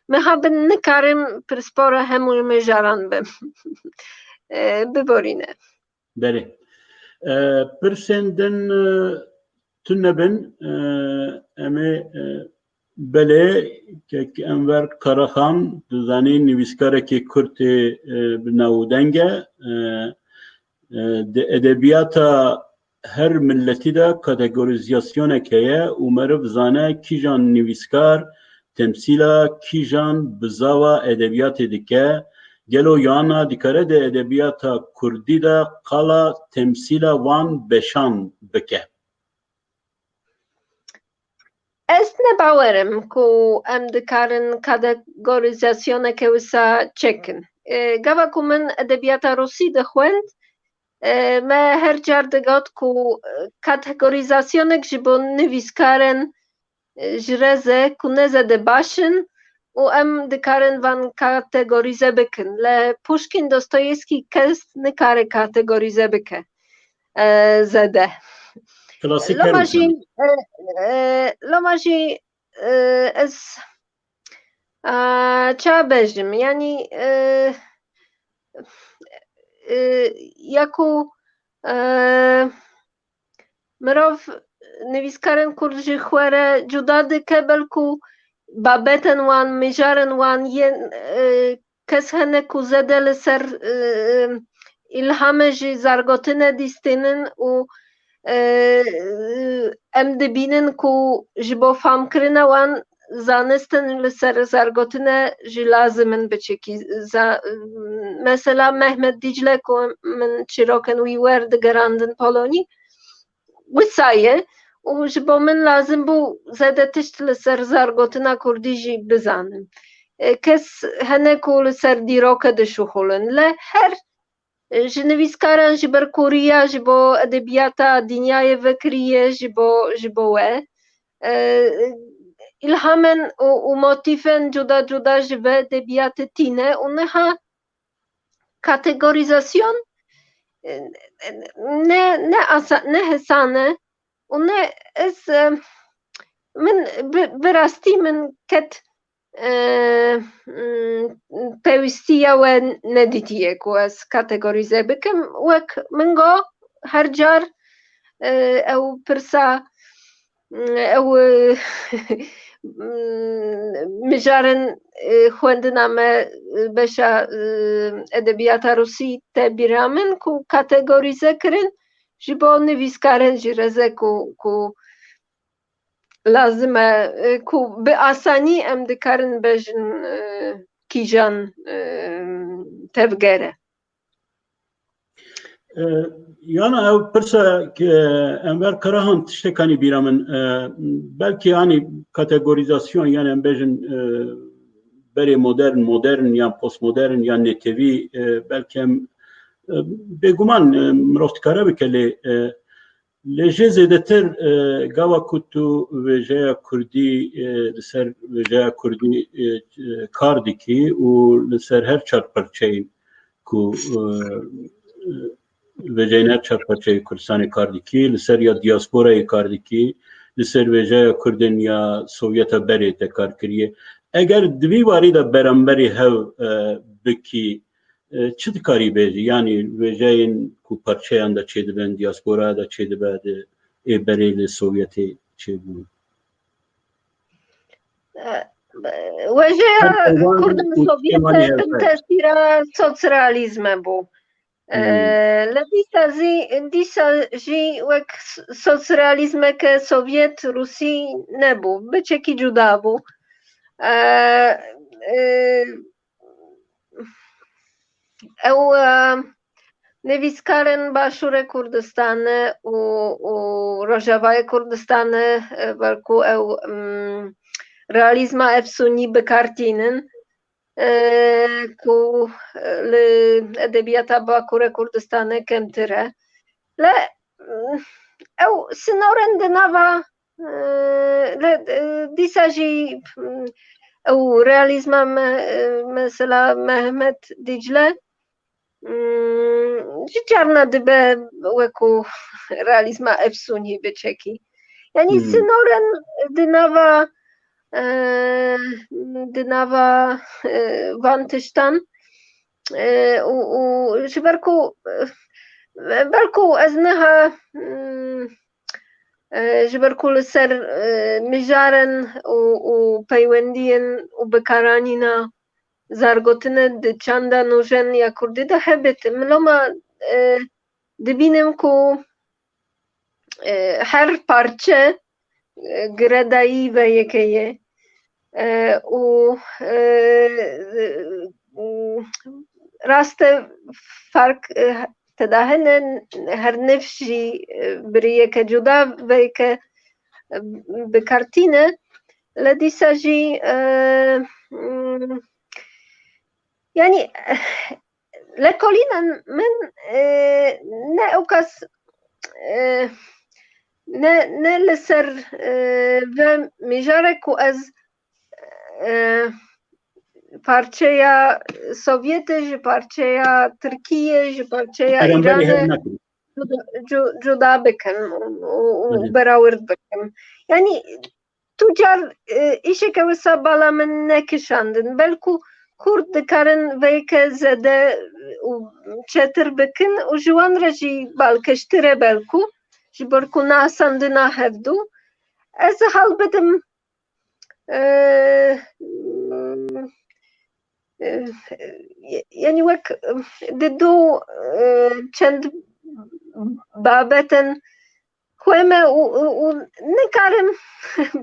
Mixabin nikarim pirspora hemû mijaran bim. E, biborîne. Belê. E, pirsên din, e, tune bin, e, em ê, e, belê, kek Enver Karaxan, tu zanî nivîskarekî Kurd ê, e, bi nav û deng e. E, e, di edebiyata her milletî de kategorîzasyonek heye û meriv zane kîjan nivîskar temsîla kîjan bizava edebiyatê dike. Gelo yana dikare di edebiyata kurdî de qala temsîla van beşan bike? Ez ne bawer im ku em dikarin kategorîzasyoneke wisa çekin. E, gava ku min edebiyata rûsî dixwend, e, me her car digot ku, e, kategorîzasyonek ji bo nivîskarên, e, ji rez e ku ne zede baş in û em dikarin van kategorîze bikin. Lê Puşkîn, Dostoyevskî kes nikare kategorîze bike, e, zede. Klasîker Loma wisa jî, ne? e, e, loma jî, e, ez, a, ça bejim, yanî, e, e, ya ku, e, mirov nivîskarên kurd ji xwe re cuda dike, belku babetên wan, mijarên wan yên, e, kes hene ku zêde li ser, e, îlhamê ji zargotine dîstînin û, e, em dibînin ku ji bo famkirina wan zanistin li ser zargotine jî lazim in biçekî. Za-, mesela Mehmet Dicle ku min çîrokên wî werdigerandin Polonî, wisa ye û ji bo min lazim bû zêde tişt li ser zargotina kurdî jî bizanim. E, kes hene ku li ser dîroke dişuxulin. Li her ji nivîskaran ji ber koriya ji bo edebiyata dinyayê vekiriye ji bo, ji bo we. E, îlhamên û, û motîfên cuda cuda ji vê edebiyatê tîne û niha kategorîzasyon, e, ne, ne asa-, ne hesan e û ne ez, e, min bi, bi rastî min ket, e, m, pêwîstiya we nedîtiye ku ez kategorîze bikim. Wek min got her car, e, ew pirsa, ew, e, mijarên, e, xwendina me, e, beşa, e, edebiyata rûsî te bîra min ku kategorîze kirin ji bo nivîskarên jî reze ku, ku lazim e, e, ku bi asanî em dikarin bêjin, e, kîjan, e, tevger e. E, Yana ew pirsa ke Enver Karahan tiştekanî bîra min, e, belkî, yanî, kategorîzasyon, yanî em bêjin, e, berê modern, modern yan postmodern yan netewî, e, belkî em, e, bêguman, e, mirov dikare bike lê, e, Lê jê zêdetir, e, gava ku tu wêjeya kurdî, e, li ser wêjeya kurdî, e, e, kar dikî û li ser her çar perçeyên ku, e, e, wêjeyên her çar perçeyê Kurdistanê kar dikî, li ser ya diasporayê kar dikî, li ser wêjeya kurdên ya Sovyeta berê te kar kiriye. Eger di vî warî de beramberî hev, e, bikî, E, çi dikarî bêjî? Yanî wêjeyên ku parçeyan de çêdibin, diaspora de çêdibe, di ê berê li Sovyetê çêbûn. E, wêjeya Kurdan Sovyet de bin tesîra sosyalîzme bû. E, hmm. Li dîsa zî, dîsa jî wek s-, sosyalîzmeke Sovyet Rûsî nebû. Biçekî cuda bû. E, e, Ew, e, nivîskarên Başûrê Kurdistanê û, û Rojavayê Kurdistanê, e, belku ew, mm, realîzma efsûnî bi kar tînin, e, ku, e, li edebiyata Bakurê Kurdistanê kemtir e. Lê, mm, ew sinorên di nava, e, lê, e, dîsa jî, mm, ew realîzma me, e, mesela Mehmet Dicle, mm, ji carna dibe wekû realîzma efsûnî biçekî. Yanî Hmm. sinorên di nava, e, di nava, e, van tiştan, e, û, û ji ber ku, e, belku ez niha, mm, e, ji ber ku li ser, e, mijarên û, û peywendiyên û bikaranîna zargotine di çanda nûjen ya kurdî de hebit. Min loma, e, dibînim ku, e, her parçe, e, girêdayî vê yekê ye. E, û, e, rast e, fark, e, tê de hene, her nifş jî, e, bi rêyeke cuda vê yekê, e, bi kar tîne. Lê dîsa jî, e, mm, yanî, lêkolîna min, e, ne ewqas, e, ne, ne li ser, e, vê mijarê ku ez, e, parçeya Sovyetê, ji parçeya Tirkiyê, ji parçeya Îranê cu-, cu-, cuda bikim û, û, û berawird bikim. Yanî, tu car, e, îşeke wisa bala min nekişandin. Belku Kurd dikarin vê yekê zêde û çêtir bikin û ji wan re jî balkêştir e belku. ji ber ku nasandina hevdu, ez hal bidim, e, e, yanî wek, e, di du, e, çend babetin xwe me û, û, û nikarim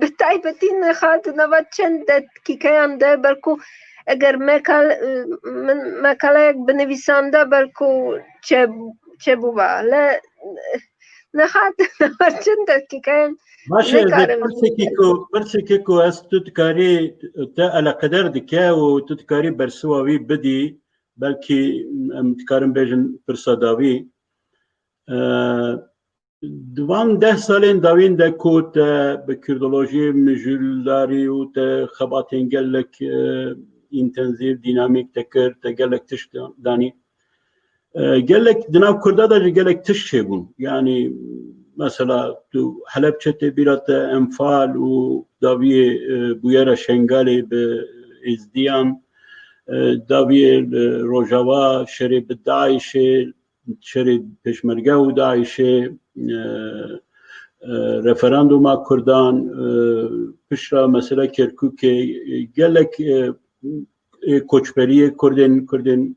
bi taybetî niha di nava çend deqîqeyan de belku eger mekal-, min mekaleyek binivîsanda belku çe-, çêbûba. Le niha di nava çend deqîqeyan Baş e, ez ê nikarim. Pirsekê ku, pirsekê ku ez tu dikarî te eleqeder dike û tu dikarî bersiva wî bidî, belkî em dikarin bêjin pirsa dawî. E, di van deh salên dawîn de ku te bi kurdolojiyê mijûldarî û te xebatên gelek, e, întenzîv, dînamîk te kir, te gelek tişt danî. E, gelek di nav Kurda de jî gelek tişt çêbûn. Yanî mesela tu Helebçe tê bîra te, Enfal û dawiyê, e, bûyera Şengalê bi Êzdiyan, e, dawiyê li Rojava şerê bi DAIŞê, şerê Pêşmerge û DAIŞê, e, e, referanduma Kurdan, e, pişra mesela Kerkûkê, e, gelek, e, ê koçberiyê Kurdên, Kurdên,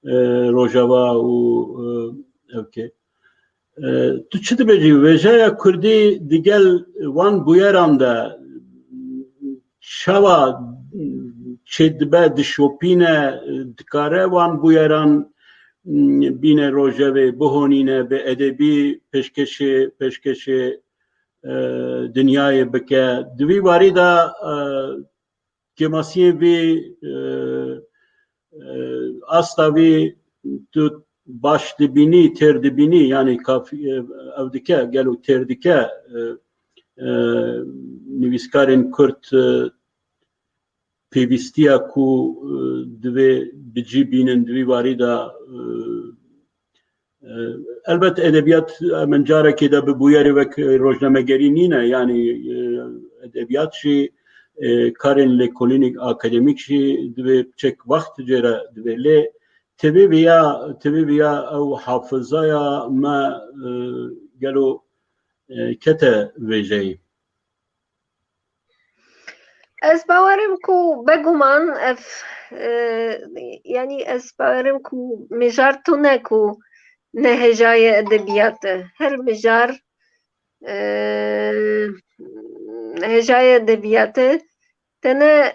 e, Rojava û, e, evkê. E, tu çi dibêjî? Wêjeya Kurdî digel wan bûyeran de çawa çêdibe, dişopîne, dikare wan bûyeran, m, bîne rojevê, bihonîne, bi edebî pêşkêşê, pêşkêşê, e, dinyayê bike. Di vî warî de, e, kêmasiyên vî, e, e, asta vî tu baş dibînî, têr dibînî, yanî kafî, e, ew dike, gelo têr dike, e, e, nivîskarên Kurd, e, pêvîstiya ku, e, divê bi cî bînin, di vî warî de, e, E, elbet edebiyat, e, min carekê de bi bûyerê wek, e, rojnamegerî nîne, yanî, e, edebiyat jî, e, karên lêkolînîk, akademîk jî divê çek wext jê re divê. Lê tevî viya, tevî viya ew hafizaya me, e, gelo, e, kete vêjeyî? Ez bawerim ku beguman ev, e, yanî ez bawerim ku mijar tune ku ne hejayê edebiyat e. Her mijar, e, hejayê edebiyat e. Tene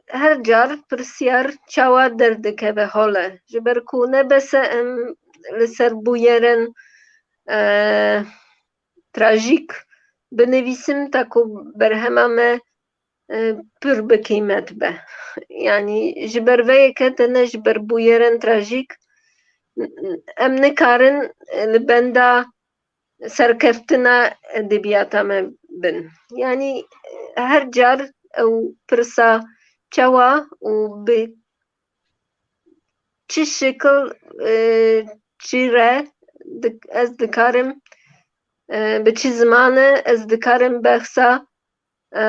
her car pirsiyar çawa derdikeve hol e. Ji ber ku ne bes e em li ser bûyerên, e, trajîk binivîsim ta ku berhema me, e, pir bi qîmet be. Yanî ji ber vê yekê tene ji ber bûyerên trajîk em nikarin, e, li benda serkeftina edebiyata me bin. Yanî, e, her car ew pirsa çawa û bi çi şekil, e, çi re dik-, ez dikarim, e, bi çi zimanê ez dikarim behsa, e,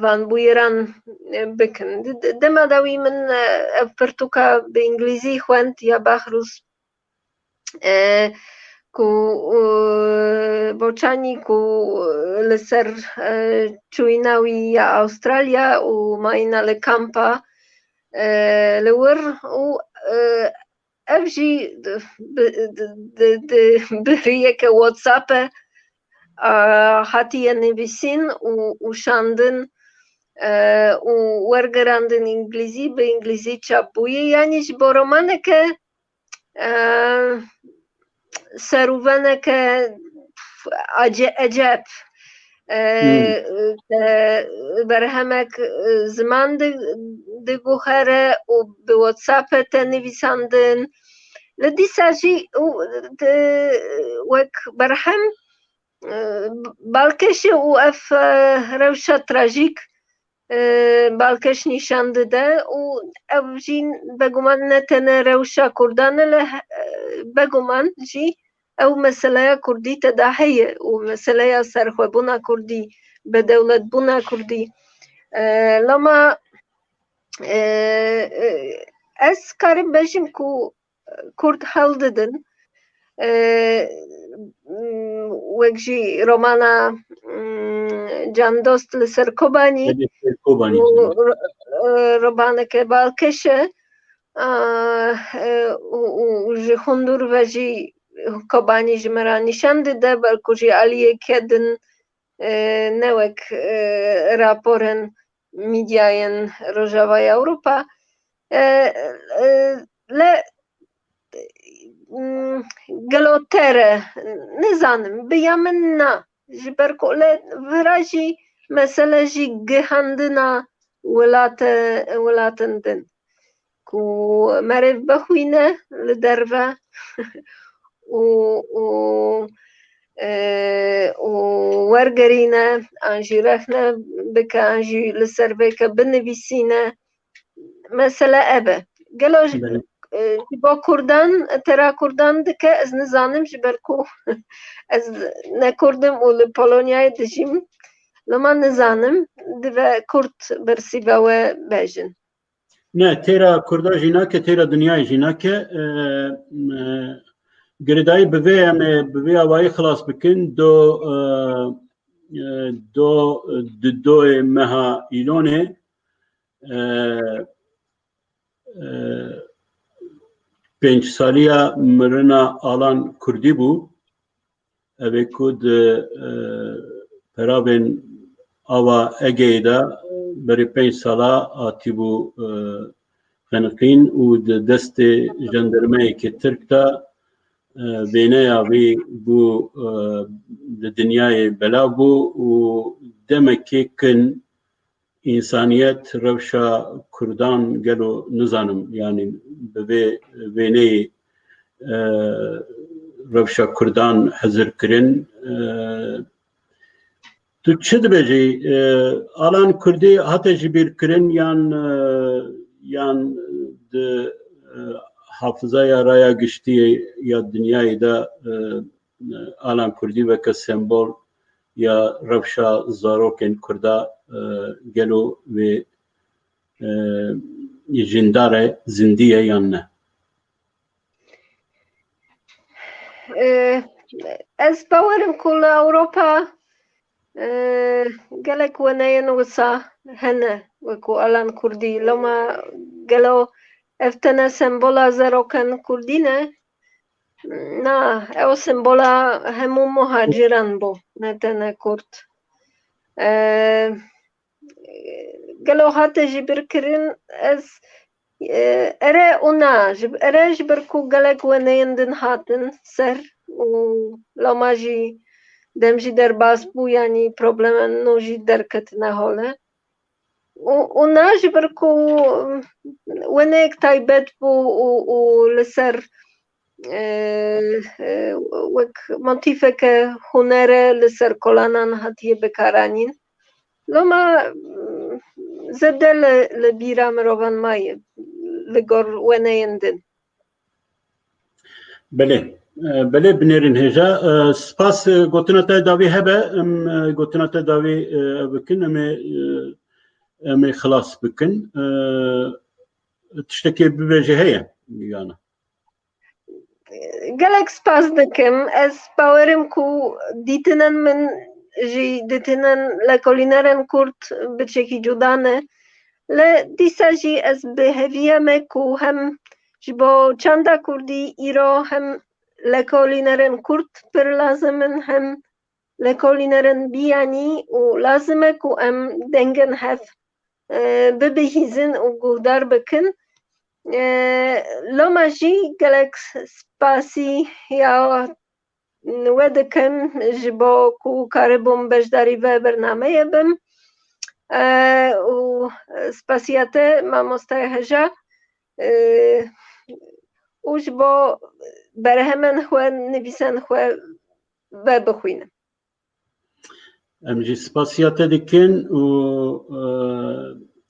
van bûyeran, e, bikim. Di-, di-, dema dawî min, e, ev pirtûka bi îngilîzî xwend ya Bahrûs, e, ku, e, Boçanî ku li ser, e, çûyîna wî ya Awustralya û mayîna li kampa, e, li wir û, e, ev jî di, bi, di, di, di, bi rêyeke WhatsApp e, a, hatiye nivîsîn û, û şandin, e, û wergerandin îngilîzî, bi îngilîzî çap bûye. Yanî ji bo romaneke, e, serûveneke ace-, eceb, e, Hmm. ke berhemek, e, ziman di-, diguhere û bi WhatsApp e te nivîsandin. Li dîsa jî û, di, wek berhem, e, balkêş e û ev, e, rewşa trajîk, e, balkêş nîşan dide û ev jî beguman ne tene rewşa Kurdan e, lê, e, beguman jî ew meseleya Kurdî te de heye û meseleya serxwebûna Kurdî, bedewletbûna Kurdî. E, lema, e, e, ez karim bêjim ku Kurd hewl didin, e, m, wek jî romana, mm, Can Dost li ser Kobanî Belê, ser Kobanî, û belê. ro-, e, romaneke balkêş e. A, e, û, û, û ji hundir ve jî Kobanî ji me re nîşan dide, belku jî aliyeke din, e, ne wek, e, raporên mîdyayên Rojavayê Ewropa. E, e, le, mm, gelo ter e, nizanim, bi ya min na. Ji ber ku le vira jî mesele jî gihandina wilate-, wilatin din. Ku merêv bixwîne li derve û, û, e, û wergerîne, an jî rexne bike, an jî li ser vê ke binivîsîne. Mesele ev e. Gelo ji, Belê. e, ji bo Kurdan, tera Kurdan dike, ez nizanim, ji ber ku ez ne Kurd im û li Polonyayê dijîm. Loma nizanim, dibe Kurd bersîva we bêjin. Ne, têra Kurda jî nake, têra dinyayê jî nake. E, e, girêdayî bi vê em ê bi vê awayî xilas bikin. Do, e, e, do, di doyê meha Îlonê, e, e, pênc saliya mirina Alan Kurdî bû. Ev ê ku di, e, peravên ava Egeyê de berî pênc sala hatîbû, e, xeniqîn û di destê jandarmeyekê Tirk de, e, wêneya wî bû, e, di dinyayê belav bû û demekê kin însaniyet rewşa Kurdan gelo nizanim, yanî bi vê wêneyê, e, rewşa Kurdan hezir kirin. E, tu çi dibêjî? E, Alan Kurdî hate ji bîr kirin yan, e, yan di, e, hafizaya raya giştî ya dinyayê de, e, Alan Kurdî weke sembol ya rewşa zarokên Kurda, e, gelo wê, e, jîndar e, zindî ye yan ne? E, ez bawer im ku li Ewropa, e, gelek wêneyên wisa hene, wekû Alan Kurdî. Loma gelo ev tene sembola zarokên Kurdî ne? Na, ew sembola hemû muhaciran bû, ne tene Kurd. E, gelo hate jî birkirin, ez, e, ere û na, ji, ere ji ber ku gelek wêneyên din hatin ser û loma jî dem jî derbas bû, yanî problemên nû jî derketine hole. Û, û na ji ber ku wêneyek taybet bû û, û li ser, e, e, wek motîfeke hunere li ser kolanan hatiye bikaranîn. Loma, mm, zêde li, li bîra mirovan maye, li gor wêneyên din. Belê. E, belê, binêrin hêja. E, spas, e, gotina te dawî hebe, em, e, gotina te dawî, e, bikin, em ê, e, em ê xilas bikin. E, tiştekê bibêje heye, yana? Gelek spas dikim. Ez bawerim ku dîtinên min jî dîtinên lekolînerên Kurd biçekî cuda ne. Lê dîsa jî ez bi hêviya me ku hem ji bo çanda Kurdî îro hem lekolînerên Kurd pir lazim in, hem lekolînerên biyanî û lazim e ku em dengên hev, e, bibihîzin û guhdar bikin. E, loma jî gelek spasî ya we dikim ji bo ku karibûm beşdarî ve bernameyê bim. E, û spasiya te, mamoste Heja, e, û ji bo berhemên xwe, nivîsên xwe vebixwînim. Em jî spasiya te dikin û, e,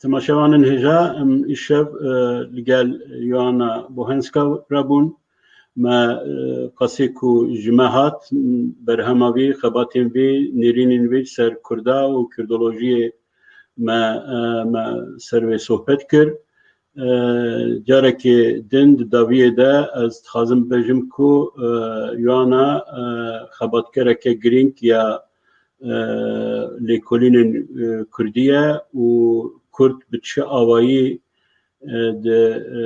temaşevanên hêja, em îşev, e, li gel Yoana Bohenska re bûn. Me, e, qasê ku ji me hat, berhema vî, xebatên vî, nêrînên vî ser Kurda û Kurdolojiyê me, e, me ser wê sohbet kir. E, carekê din di dawiyê de ez dixwazim bibêjim ku, e, Yoana, e, xebatkereke girîng ya, e, lêkolînên, e, Kurdî ye û Kurd bi çi awayî, e, di, e,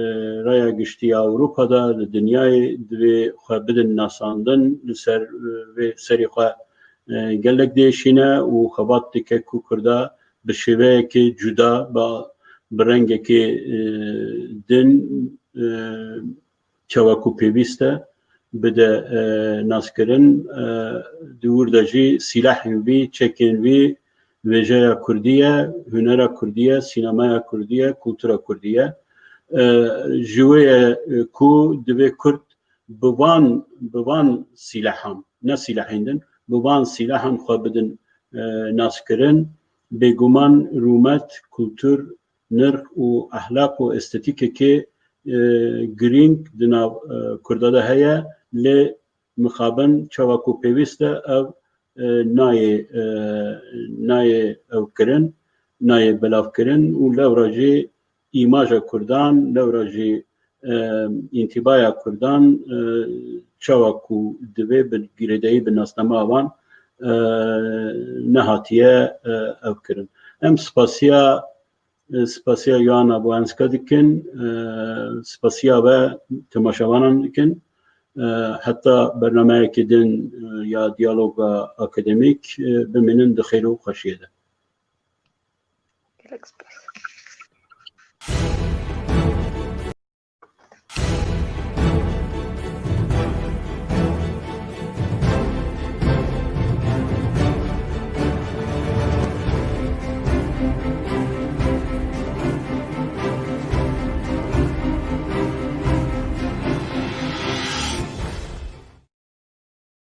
raya giştî ya Ewropa de, di dinyayê divê xwe bidin nasandin, li ser, e, vê serê xwe, e, gelek diêşîne û xebat dike ku Kurda bi şêweyekê cuda, ba, bi rengekê, e, din, e, çawa ku pêwîst e, bide, e, naskirin. E, di wir de jî sîlehên vî, çekên vî, wêjeya Kurdî ye, hunera Kurdî ye, sînemaya Kurdî ye, kultura Kurdî ye. E, ji wê ye, e, ku divê Kurd bi van, bi van sîlehan, ne sîlehên din, bi van sîlehan xwe bidin, e, naskirin. Bêguman rûmet, kultur, nirx û ehlaq û estetîkekê, e, girîng di nav, e, Kurda de heye, lê mixabin çawa ku pêwîst e, ev, e, nayê, e, nayê ew kirin, nayê belavkirin û lewra jî îmaja Kurdan, lewra jî, e, întîbaya Kurdan, e, çawa ku divê bi girêdayî bi nasnama wan, e, nehatiye, e, ev kirin. Em spasiya, e, spasiya Yoana Boyanska dikin, e, spasiya we temaşevanan dikin. E, heta bernameyekê din, e, ya diyaloga akademîk, e, bimînin di xêr û xweşiyê de. Gelek spas.